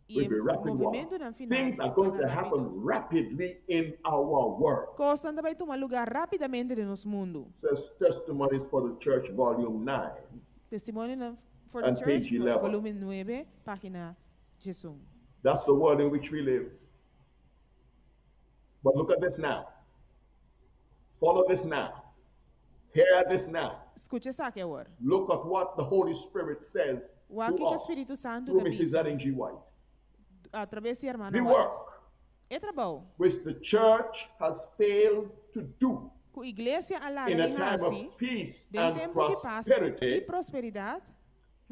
i will e be rapid ones. movementunan final Things are lo going ta to rápido. happen rapidly in our world. Kosnan ta bai tuma lugá rápidamente den nos mundu. Says Testimonies for the Church, Volume 9. Testimonionan for the And Church, page 11. volúmen nuebe, página diesun. That's the world in which we live. But look at this now. Follow this now. Hear this now. Skucha esaki awor. Look at what the Holy Spirit says Wak to kiko us Spiritu Santu through ta Mrs. bisa Ellen G. White. atraves di hermana The White. work E trabou which the church has failed to do ku iglesia a laga in a di time hasi of peace den and tempu di pas i prosperity, prosperidat,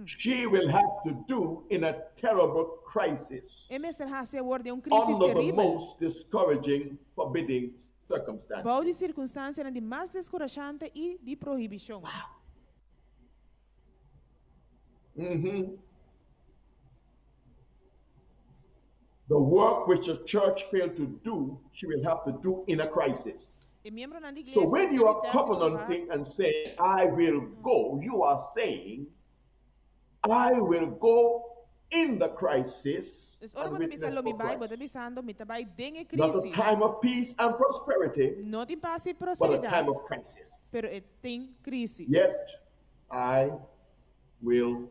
she will have to do in a terrible crisis e mester hasi awor den un krísis under the teribel. most discouraging, forbidding circumstances. Bou di sirkunstansianan di mas deskurashante i di prohibishon. The work which the church failed to do, she will have to do in a crisis. E miembronan di So iglesia when mester you di are tèst i probá. covenanting and saying, I will go, you are saying, I will go in the crisis Dus ora and bo ta bisa witness lo mi for bai, bo ta Christ. bisando mi ta bai den e Not a krísis. time of peace and prosperity, No tin pas i but a time prosperidat, of crisis. pero e tin krísis. Yet I will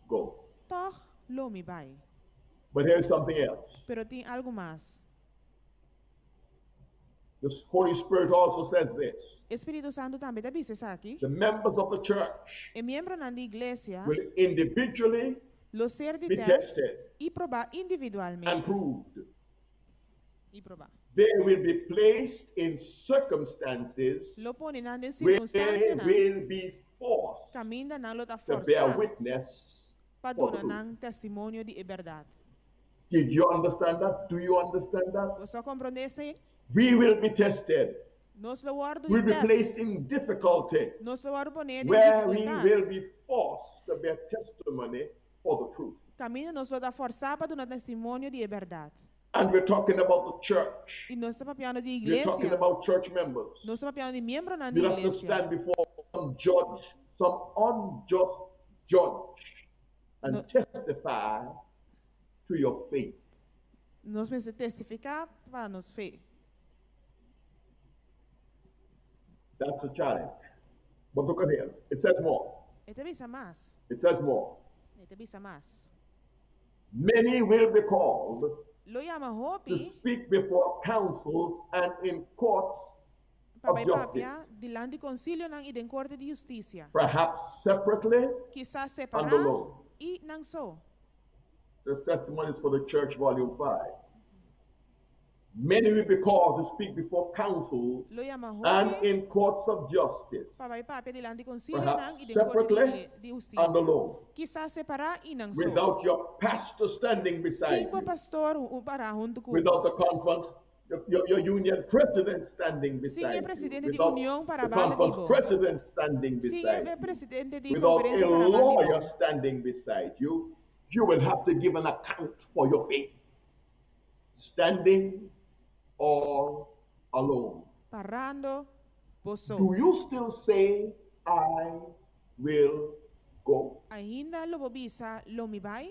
go. Tòg lo mi bai. But here's something else. Pero tin algu mas. The Holy Spirit also says this. Spiritu Santu tambe ta bisa esaki. The members of the church E miembronan di iglesia will individually lo ser di be tèst tested i probá and individualmente. proved. I probá. They will be placed in circumstances Lo pone nan den where they sirkunstansianan will be forced kaminda nan lo ta to bear forsá witness pa for duna the truth. nan testimonio di e bèrdat. Did you understand that? Do you understand that? Boso a komprondé esei? We will be tested. Nos lo wòrdu di We'll be tèst. placed in difficulty Nos lo wòrdu poné den where we difikultat. will be forced to bear testimony for the truth. Kaminda nos lo ta forsá pa duna testimonio di e bèrdat. And we're talking about the church. I nos ta papiando di We're talking iglesia. about church members. Nos ta papiando di miembronan di You'll have to iglesia. stand before some judge, some unjust judge, and No. testify to your faith. Nos mester testifiká pa nos fe. That's a challenge. But look at here. It says more. E ta bisa mas. It says more. E ta bisa mas. Many will be called Lo yama to hopi speak before councils and in courts pa of bai justice, papia dilanti konsilionan i den korte di hustisia. perhaps separately Kisas and separá alone. i nan so. There's testimonies for the church, volume 5. Many will be called to speak before councils Lo yama and hopi in courts of justice, pa bai papia dilanti konsilionan perhaps i den korte di, separately igle- di and hustisia. alone, Kisas separá i nan so. without your pastor standing beside Sin bo you, pastor u- pará huntu ku bo. without the conference, your, your, your union president standing Sin e beside you, presidente di without union the pará banda di conference bo. president standing Sin beside e you, presidente di without a konferensia pará banda di bo. lawyer standing beside you, you will have to give an account for your faith. Standing all alone. Parando bo so. Do you still say, I will go? Ainda lo bo bisa lo mi bai?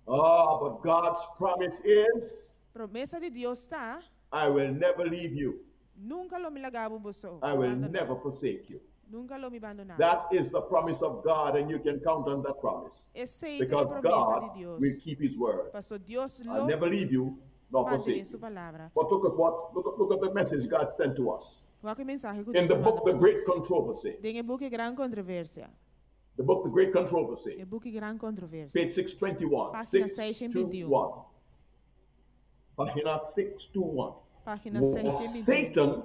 Ah, but God's promise is, Promesa di Dios ta, I will never leave you. nunka lo mi laga bo bo so. I will Abandoná. never forsake you. Nunka lo mi bandoná. That is the promise of God, and you can count on that promise. Esei ta e Because promesa God di Dios. will keep his word. Paso Dios I'll lo never leave you nor mantené forsake su you. palabra. But look at what look at, look at the message God sent to us. Wak e mensahe ku In Dios the a book manda The pa Great nos. Controversy. Den e buki Gran Kontroversia. The book The Great Controversy. E buki Gran Kontroversia. Page 621. Página 621. 621. Página 621. Página Was 621. Satan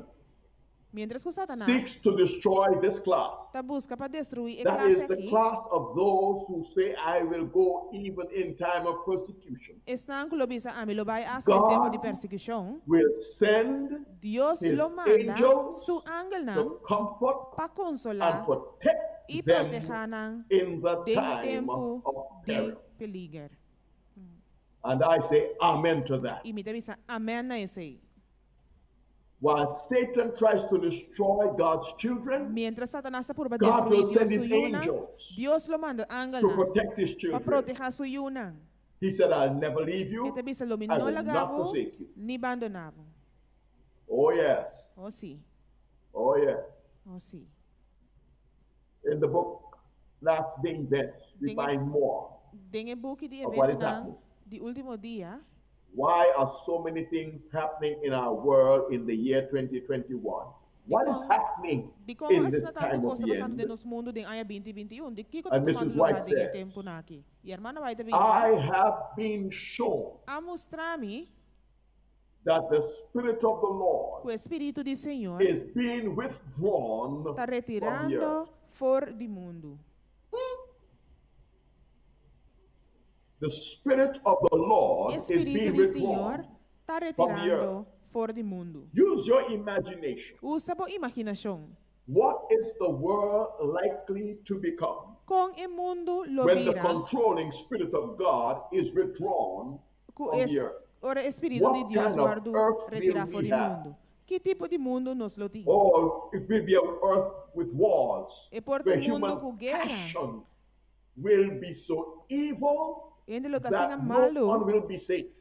Mientras ku Satanas seeks to destroy this class, ta buska pa destruí e that klase is the aki, class of those who say, I will go even in time of persecution, esnan ku lo bisa ami lo bai asta den tempu God di persekushon, will send Dios his lo manda angels su angelnan to comfort pa and konsolá protect i them protehá nan in the den time tempu of di peril. peliger. And I say amen to that. I mi ta bisa amèn na esei. While Satan tries to destroy God's children, Mientras Satanas ta purba God destruí will send Dios his su yunan, angels Dios lo manda to angelnan protect his pa children. protehá su yunan. He said, I'll never leave E you. ta bisa lo mi I no will laga not bo forsake you. ni bandoná bo. Oh, yes. Oh sí, Oh, yeah. oh sí. In the book, Last Day Events, we Den e, find more den e buki di of what is eventonan happening. di último dia, Why are so many things happening in our world in the year 2021? What is Dikon happening dikon in this asina tantu time of kos ta the pasando end? den nos mundu den aña 2021? Di kiko ta And tumando Mrs. lugá White den e says, tempunan aki? I hermana White ta bisa, I have been shown A mustra mi that the Spirit of the Lord ku e Spiritu di Señor is being withdrawn ta from the earth. retirando for di mundu. The Spirit of the E Lord is Spiritu being di withdrawn Señor ta from the earth. retirando for di mundu. Use your imagination. Usa bo imaginashon. What is the world likely to become Kon e mundu lo when the bira controlling Spirit of God is withdrawn ku from es the earth? ora e Spiritu di What Dios kind of wòrdu earth will retirá for we di have? mundu? Ki tipo di mundu nos lo tin? Or it will be an earth with wars, E por ta where un mundu human ku guera. passion will be so evil Hende lo ta asina that no malu one will be safe.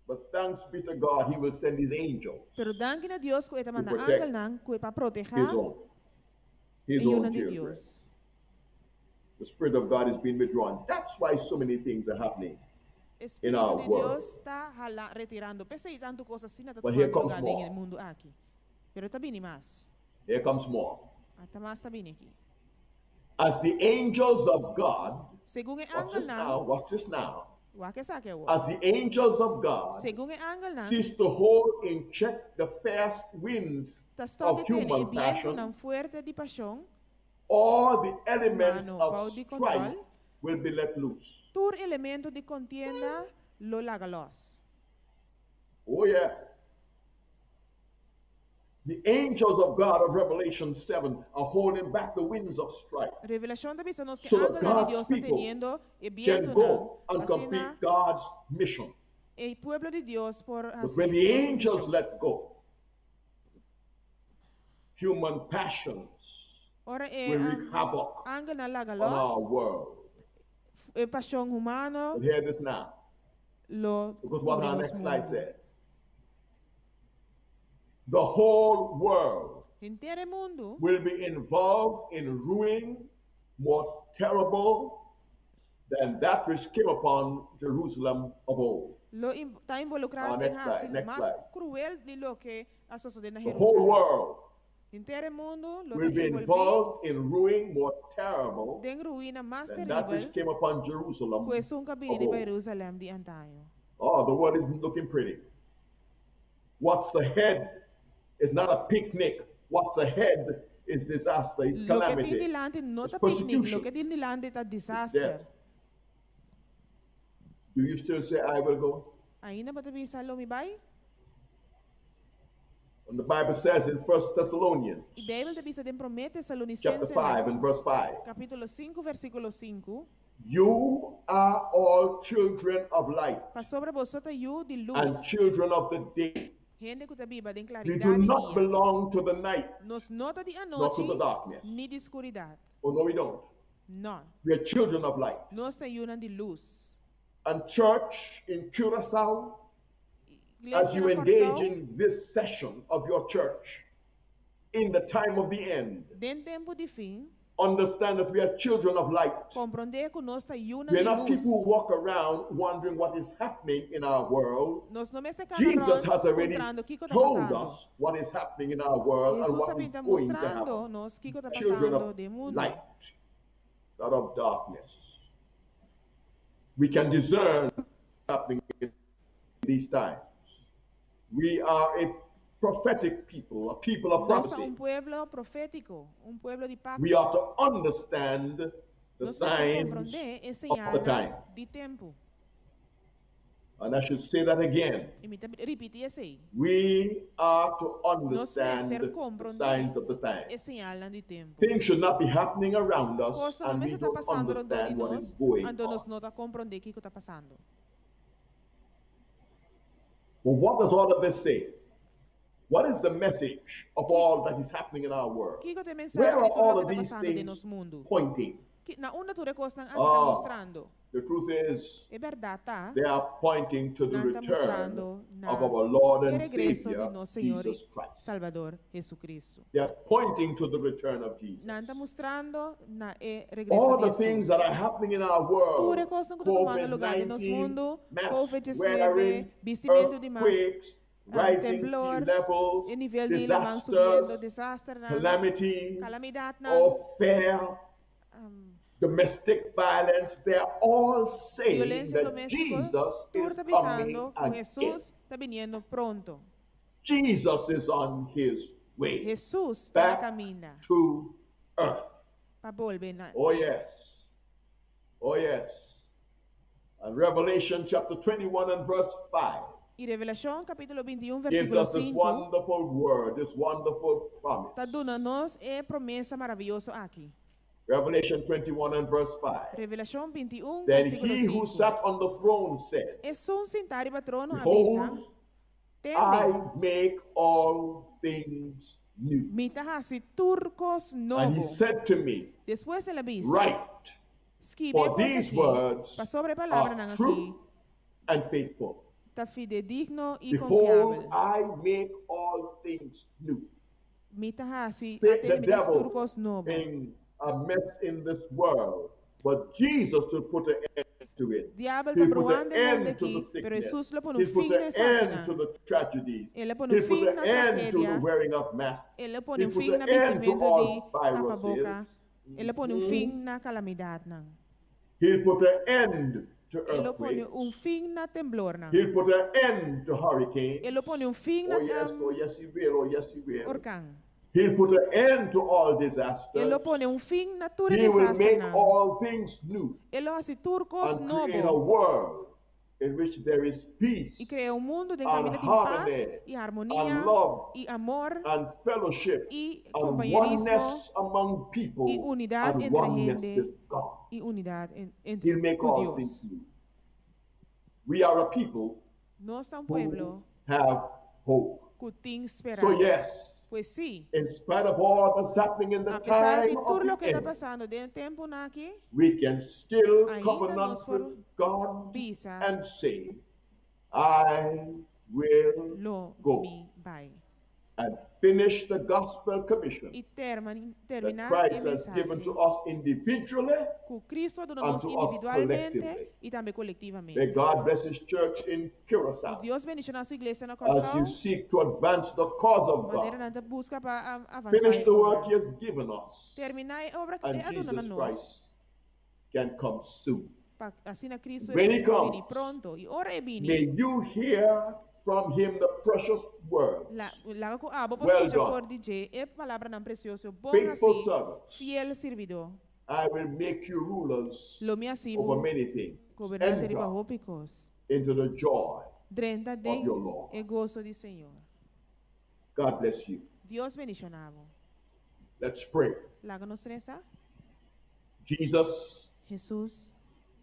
But thanks be to God, He will send His angels Pero danki na Dios ku e ta to manda protect angelnan ku e pa His protehá own, e His own yunan di children. Dios. The Spirit of God is being withdrawn. That's why so many things are happening E in Spiritu our di world. Dios ta hala retirando. P'esei tantu kos asina ta But here tumando comes lugá den e more. mundu aki. Pero ta bini mas. Here comes more. Ata mas ta bini aki. As the angels of God, Segun e watch this angelnan, now, watch this now. wak esaki awor. As the angels of God Segun e angelnan, cease to hold in check the fierce winds ta stòp of di tene e human bientunan passion, fuerte di pashon, all the elements humano of bou di strife kòntròl, will be let loose. tur elemento di kontienda lo laga lòs. Oh, yeah. The angels of God of Revelation 7 are holding back the winds of strife Revelashon ta bisa nos ku so that angelnan di God's Dios ta people teniendo e can bientunan go and asina complete God's mission. e pueblo di Dios por But hasi when the Dios su angels mishon. let go, human passions Ora e will wreak havoc angelnan laga on our lòs, world. e pashon humano But hear this now, lo because what kubri our nos next slide mundu. says. The whole world Henter e mundu will be involved in ruin more terrible than that which came upon Jerusalem of old. lo ta involukrá Our den next hasi slide, next mas slide. kruel di loke a sosodé na The whole Jerusalèm. world Henter e mundu lo will ta be envolví involved in ruin more terrible den ruina mas than that teribel which came upon Jerusalem ku esun ku a bini of riba old. Jerusalèm di antaño. Oh, the world isn't looking pretty. What's ahead is not a picnic. What's ahead is disaster, it's Loke tin calamity, dilanti no it's ta picnic, persecution, loke tin dilanti ta it's desaster. death. Do you still say, I will go? Ainda bo ta bisa lo mi bai? And the Bible says in 1 Thessalonians I Beibel ta bisa den Promé chapter Tesalonisensenan, 5 and verse 5, kapítulo 5, versíkulo 5, you are all children of light pasobra boso ta yu di and lus, children of the day. hende ku ta biba den We klaridat do di not dia. belong to the night Nos no ta di nor to the anochi darkness. ni di skuridat. Oh, no, we don't. No, We are children of light. nos ta yunan di lus. And church in Curacao, as Iglesia you na engage Kòrsou, in this session of your church in the time of the end, den tempu di fin, understand that we are children of light. komprondé ku nos ta yunan We are di not people who lus. walk around wondering what is happening in our world. Nos no mester kana Jesus rònt has already puntrando kiko ta told pasando. us what is happening in our world and Hesus what a is pinta going to mustrando happen. nos kiko ta Children pasando of den mundu. light, not of darkness. We can discern what's happening in these times. We are a prophetic people, a people of Nos ta prophecy. un pueblo profétiko, un pueblo di pakto. We are to understand the Nos mester signs komprondé e of the señalnan time. di tempu. And I should say that again. I mi ta ripití esei. We are to Nos understand mester the komprondé signs of the time. e señalnan di tempu. Things should not be happening around us Kosnan no and we mester ta don't pasando rondó di understand what nos, is going anto on. nos no ta komprondé kiko ta pasando. But what does all of this say? What is the message of all that is happening in our world? Kiko ta e mensahe Where di are tur all loke of ta these pasando den things nos mundu? pointing? Ki, na unda tur e kosnan aki ta Ah, mustrando? the truth is, E bèrdat ta, they are pointing to the nan ta return mustrando na of our Lord e and regreso di Savior, nos Señor i Jesus Christ. Salbador Jesucristo. They are pointing to the return of Jesus. Nan ta mustrando na e regreso All di the things Jesus. that are happening in our world, Tur e kosnan ku ta tumando lugá den nos COVID-19, mundu, mask COVID-19, wearing, bistimentu di mas, earthquakes, rising sea temblor, levels, e nivel di laman subiendo, disasters, desasternan, calamities, kalamidatnan, or fear, domestic violence, they're all saying violensia that doméstiko, Jesus tur is ta coming bisando ku again. Jesus ta biniendo pronto. Jesus is on his way Jesus ta na back kaminda to earth. pa bolbe na Oh, yes. Oh, yes. And Revelation chapter 21 and verse 5 I Revelashon kapítulo 21, gives versíkulo us this 5, wonderful word, this wonderful promise. ta duna nos e promesa maravioso aki. Revelation 21 and verse 5. Revelashon 21, Then versíkulo he who 5. sat on the throne said, Esun sintá riba trono a bisa, Behold, I Tende, make all things new. mi ta hasi tur kos And nobo. he said to me, Despues el a bisa, Write, Skibi e for kos these aki, words pasobra e are palabranan aki true and faithful. ta fidedigno i Behold, konfiabel. I make all things new. Mi ta hasi, Say atende the mi ta hasi tur devil kos nobo. in a mess in this world, but Jesus will put an end to it. Diabel ta He'll put an bruhando e mundu end to the aki, pero sickness. Jesus lo pone un He'll put fin na an end esakinan. to the tragedies. El a pone un He'll put fin an na end to the tragedia. wearing of masks. El a pone He'll un put fin an na end to bistimentu di all tapaboka. viruses. El a pone un fin na kalamidatnan. He'll put an end to El a pone earthquakes. un fin na temblornan. He'll put an end to hurricanes. El a pone un fin na Oh yes, oh yes, he will. Oh yes, he will. orkan. He'll put an end to all disasters. El lo pone un fin na tur e He will make desasternan. all things new El lo hasi tur kos and create a nobo world in which there is peace i krea un mundu den and kaminda tin pas harmony i harmonia and love i amor and fellowship i and kompañerismo oneness among people i unidat and entre oneness hende with God. i unidat entre He'll make ku all Dios. things new. We are a people Nos ta un who pueblo have hope. ku tin So speransa. yes, Pues sí, in spite of all that's happening in the a pesar di time tur of loke the ta end, pasando den e tempunan aki, we can still ainda covenant nos por with God bisa and say, I will lo go mi bai. and finish the gospel commission I that terminá e Christ has given mensahe to us individually ku Cristo a duna and nos to us individualmente collectively. i tambe May kolektivamente. God bless His church in Curacao Dios bendishoná su iglesia na as you Kòrsou, seek to advance the cause of manera God. nan ta buska pa avansá Finish e the work obra. He has given us, Terminá e obra ku and e a duna na Jesus nos. Christ can come soon. Pa asina Cristo When He Jesus por bini comes, pronto. I ora e bini, may you hear from Him the precious words. la, laga ku abo por Well skucha done, for di dje e palabranan presioso. Bon faithful hasí, servants. fiel sirbidó. I will make you rulers Lo mi hasi over bo many things. gobernante riba Enter hopi kos. into the joy Drenta of den your Lord. e goso di Señor. God bless you. Dios bendishoná bo. Let's pray. Laga nos resa. Jesus, Jesus,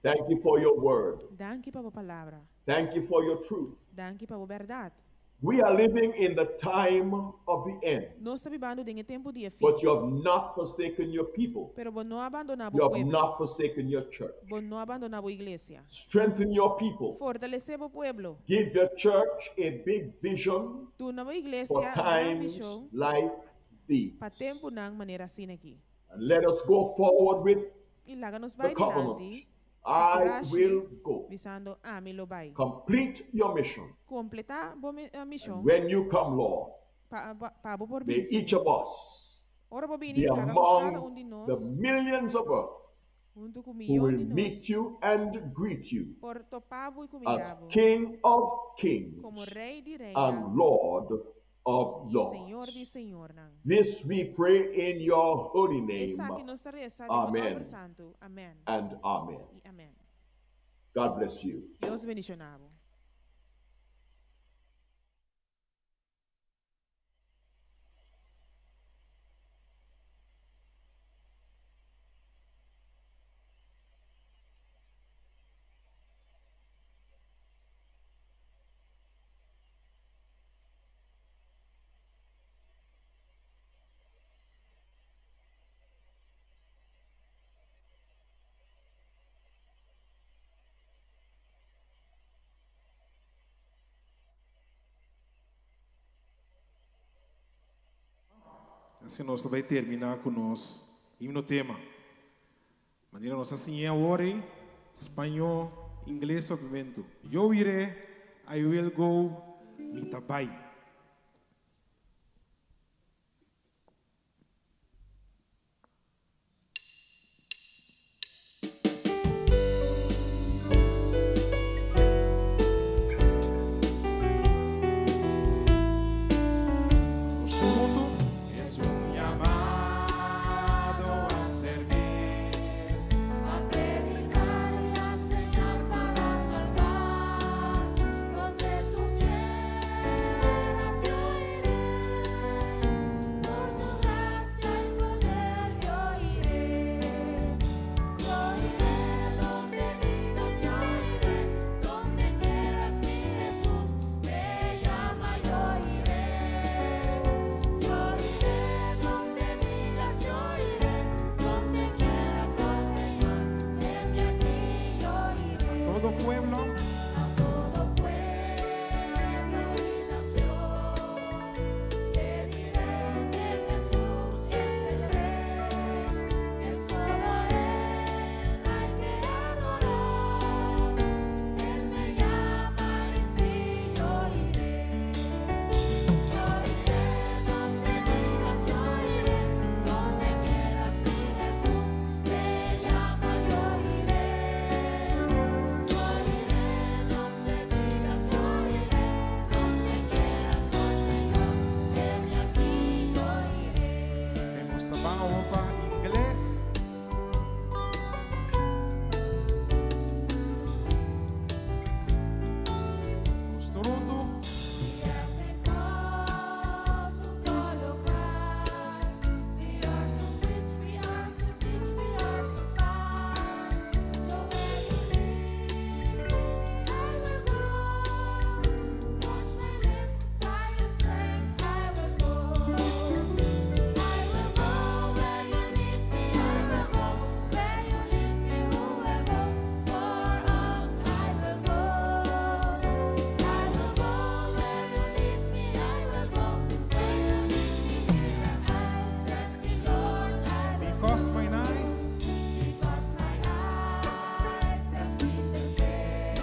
thank you for your word. danki pa bo palabra. Thank you for your truth. Danki pa bo bèrdat. We are living in the time of the end, Nos ta bibando den e tempu di e fin. but you have not forsaken your people. Pero bo no a bandoná You bo have pueblo. not forsaken your church. Bo no a bandoná bo iglesia. Strengthen your people. Fortalesé bo pueblo. Give your church a big vision Duna bo for iglesia un gran times vishon like these. pa tempunan manera asina aki. And let us go forward with I laga nos the bai covenant. dilanti, I kurashi, will go. bisando ami lo bai. Complete your mission. Kompletá bo mishon When you come, Lord, pa, pa, pa bo por may bini. each of us Ora bo bini, be laga ku kada among un di the nos, millions of earth huntu ku who mion will di nos, meet you and greet you por topa bo i as kumindá bo King of kings komo Rei di and reinan Lord of I lords. Señor di señornan. This we pray in your holy name. Esaki nos ta resa den bo Amen. nòmber santu. Amèn. And amen. I amèn. God bless you. Dios bendishoná bo. Asina nos ta bai terminá ku nos himno tema. Manera nos a siña awor, spañó, ingles, papiamentu. Yo iré, I will go, mi ta bai. Es un llamado a servir, a predicar y a enseñar para salvar. Donde tú quieras yo iré, por tu gracia y poder yo iré. Yo iré donde digas yo iré, donde quieras mi Jesús me llama yo iré. Yo iré donde digas yo iré, donde quieras, oh Señor, heme aquí yo iré. Todo pueblo, A todo pueblo y nación, le diré que Jesús es el Rey, que solo a Él hay que adorar. Él me llama y sí yo iré. Yo iré donde digas yo iré, donde quieras mi Jesús me llama yo iré. Yo iré donde digas yo iré, donde quieras oh Señor, heme aquí yo iré. Nos ta bai pa ingles. Nos tur huntu. We have been called to follow Christ. We are to preach, we are to teach, we are to fight. So where you lead me, I will go. Touch my lips by your strength, I will go. I will go where you lead me, I will go. Where you lead me, who will go? For us, I will go. I will go where you lead me, I will go. Where you lead me, here am I, send me, Lord, I will Because mine eyes Because my eyes have seen the King.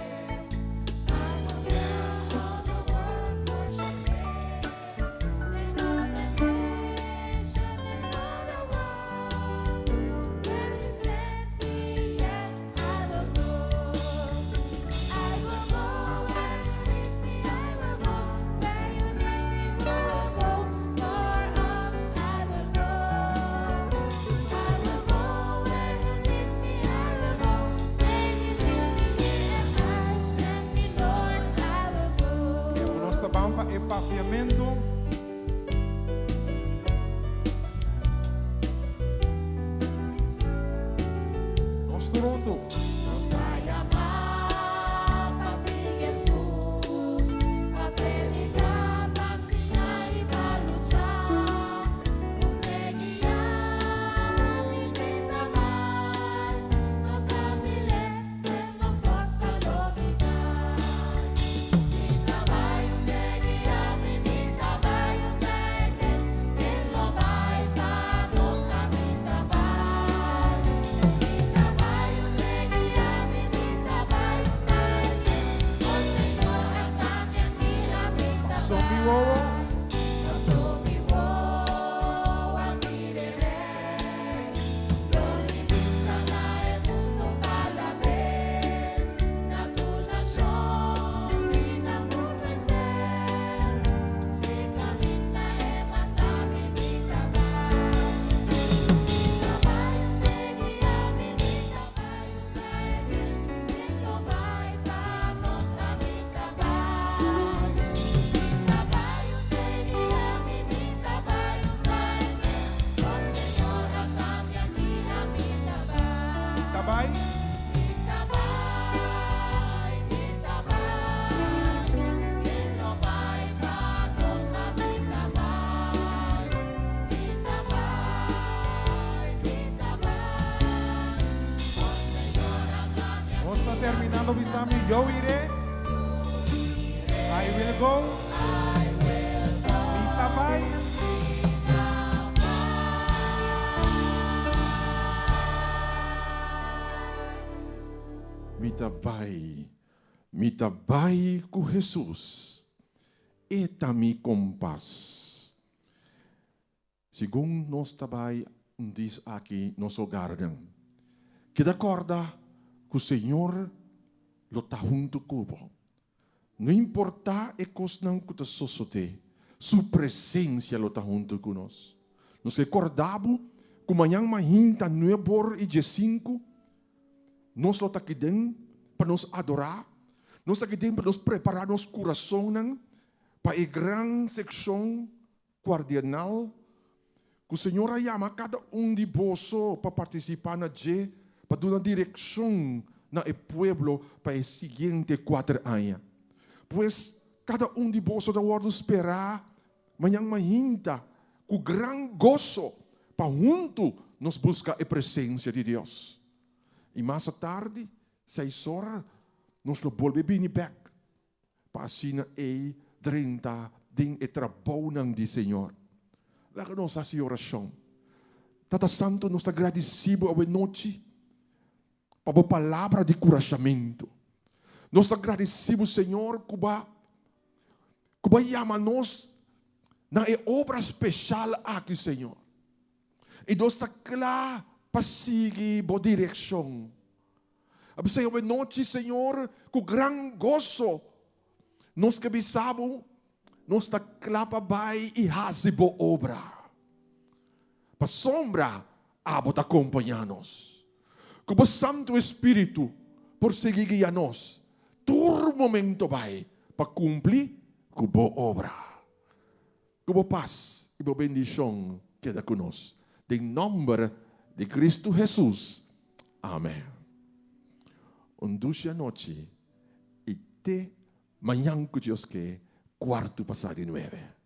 I will tell all the world worship Him. And all the nations and all the world. Where He sends me, yes, I will go. I will go where you lead me, I will go. Where you lead me, who will go? For us, I will go. I will go where you lead me, I will go. Where you lead me, here am I, send me, Lord, I will go. Nos ta bai pa e papiamentu. Nos tur huntu. Nos a yamá pa sigui Jesús, pa prediká, pa siña i pa lucha. Unda E guia mi, mi ta bai, no kambia, tengo forsa lo mi dai. Mi ta bai, unda E guia mi, mi ta bai. Bisami, yo iré. I will go. Mi ta bai. Mi ta bai, mi ta bai ku Hesus. E ta mi kompas. Segun nos ta bai dis aki nos hogarnan, keda kòrda ku Señor lo ta huntu ku bo. No importá e kosnan ku ta sosodé, Su presensia lo ta huntu ku nos. Nos ke kòrda bo ku mañan mainta nuebor i diesinku nos lo ta aki den pa nos adorá, nos ta aki den pa nos prepará nos kurasonnan pa e gran sekshon kuardianal ku Señor a yama kada un di boso pa partisipá na dje pa duna direkshon na e pueblo pa e siguiente kuater aña. Pues, kada un di boso ta wòrdu sperá mañan mainta ku gran goso pa huntu nos buska e presensia di Dios. I mas atardi, seis ora, nos lo bolbe bini bèk pa asina ei drenta den e trabounan di Señor. Laga nos hasi orashon. Tata Santu, nos ta gradisí Bo awe nochi pa Bo palabra di kurashamentu. Nos ta gradisí Bo, Señor, ku Bo ku Bo a yama nos na e obra speshal aki, Señor. I nos ta kla pa sigui Bo direkshon. A bisa awe nochi, Señor, ku gran goso nos ke bisa Bo, nos ta kla pa bai i hasi Bo obra. Pasobra Abo ta kompañá nos. Ku Bo Santu Espíritu por sigui guia nos tur momento bai pa kumpli ku Bo obra. Ku Bo pas i Bo bendishon keda ku nos. Den nòmber di Kristu Hesus. Amèn. Un dushi anochi i te mañan ku Dios ke, kuartu pasá di nuebe.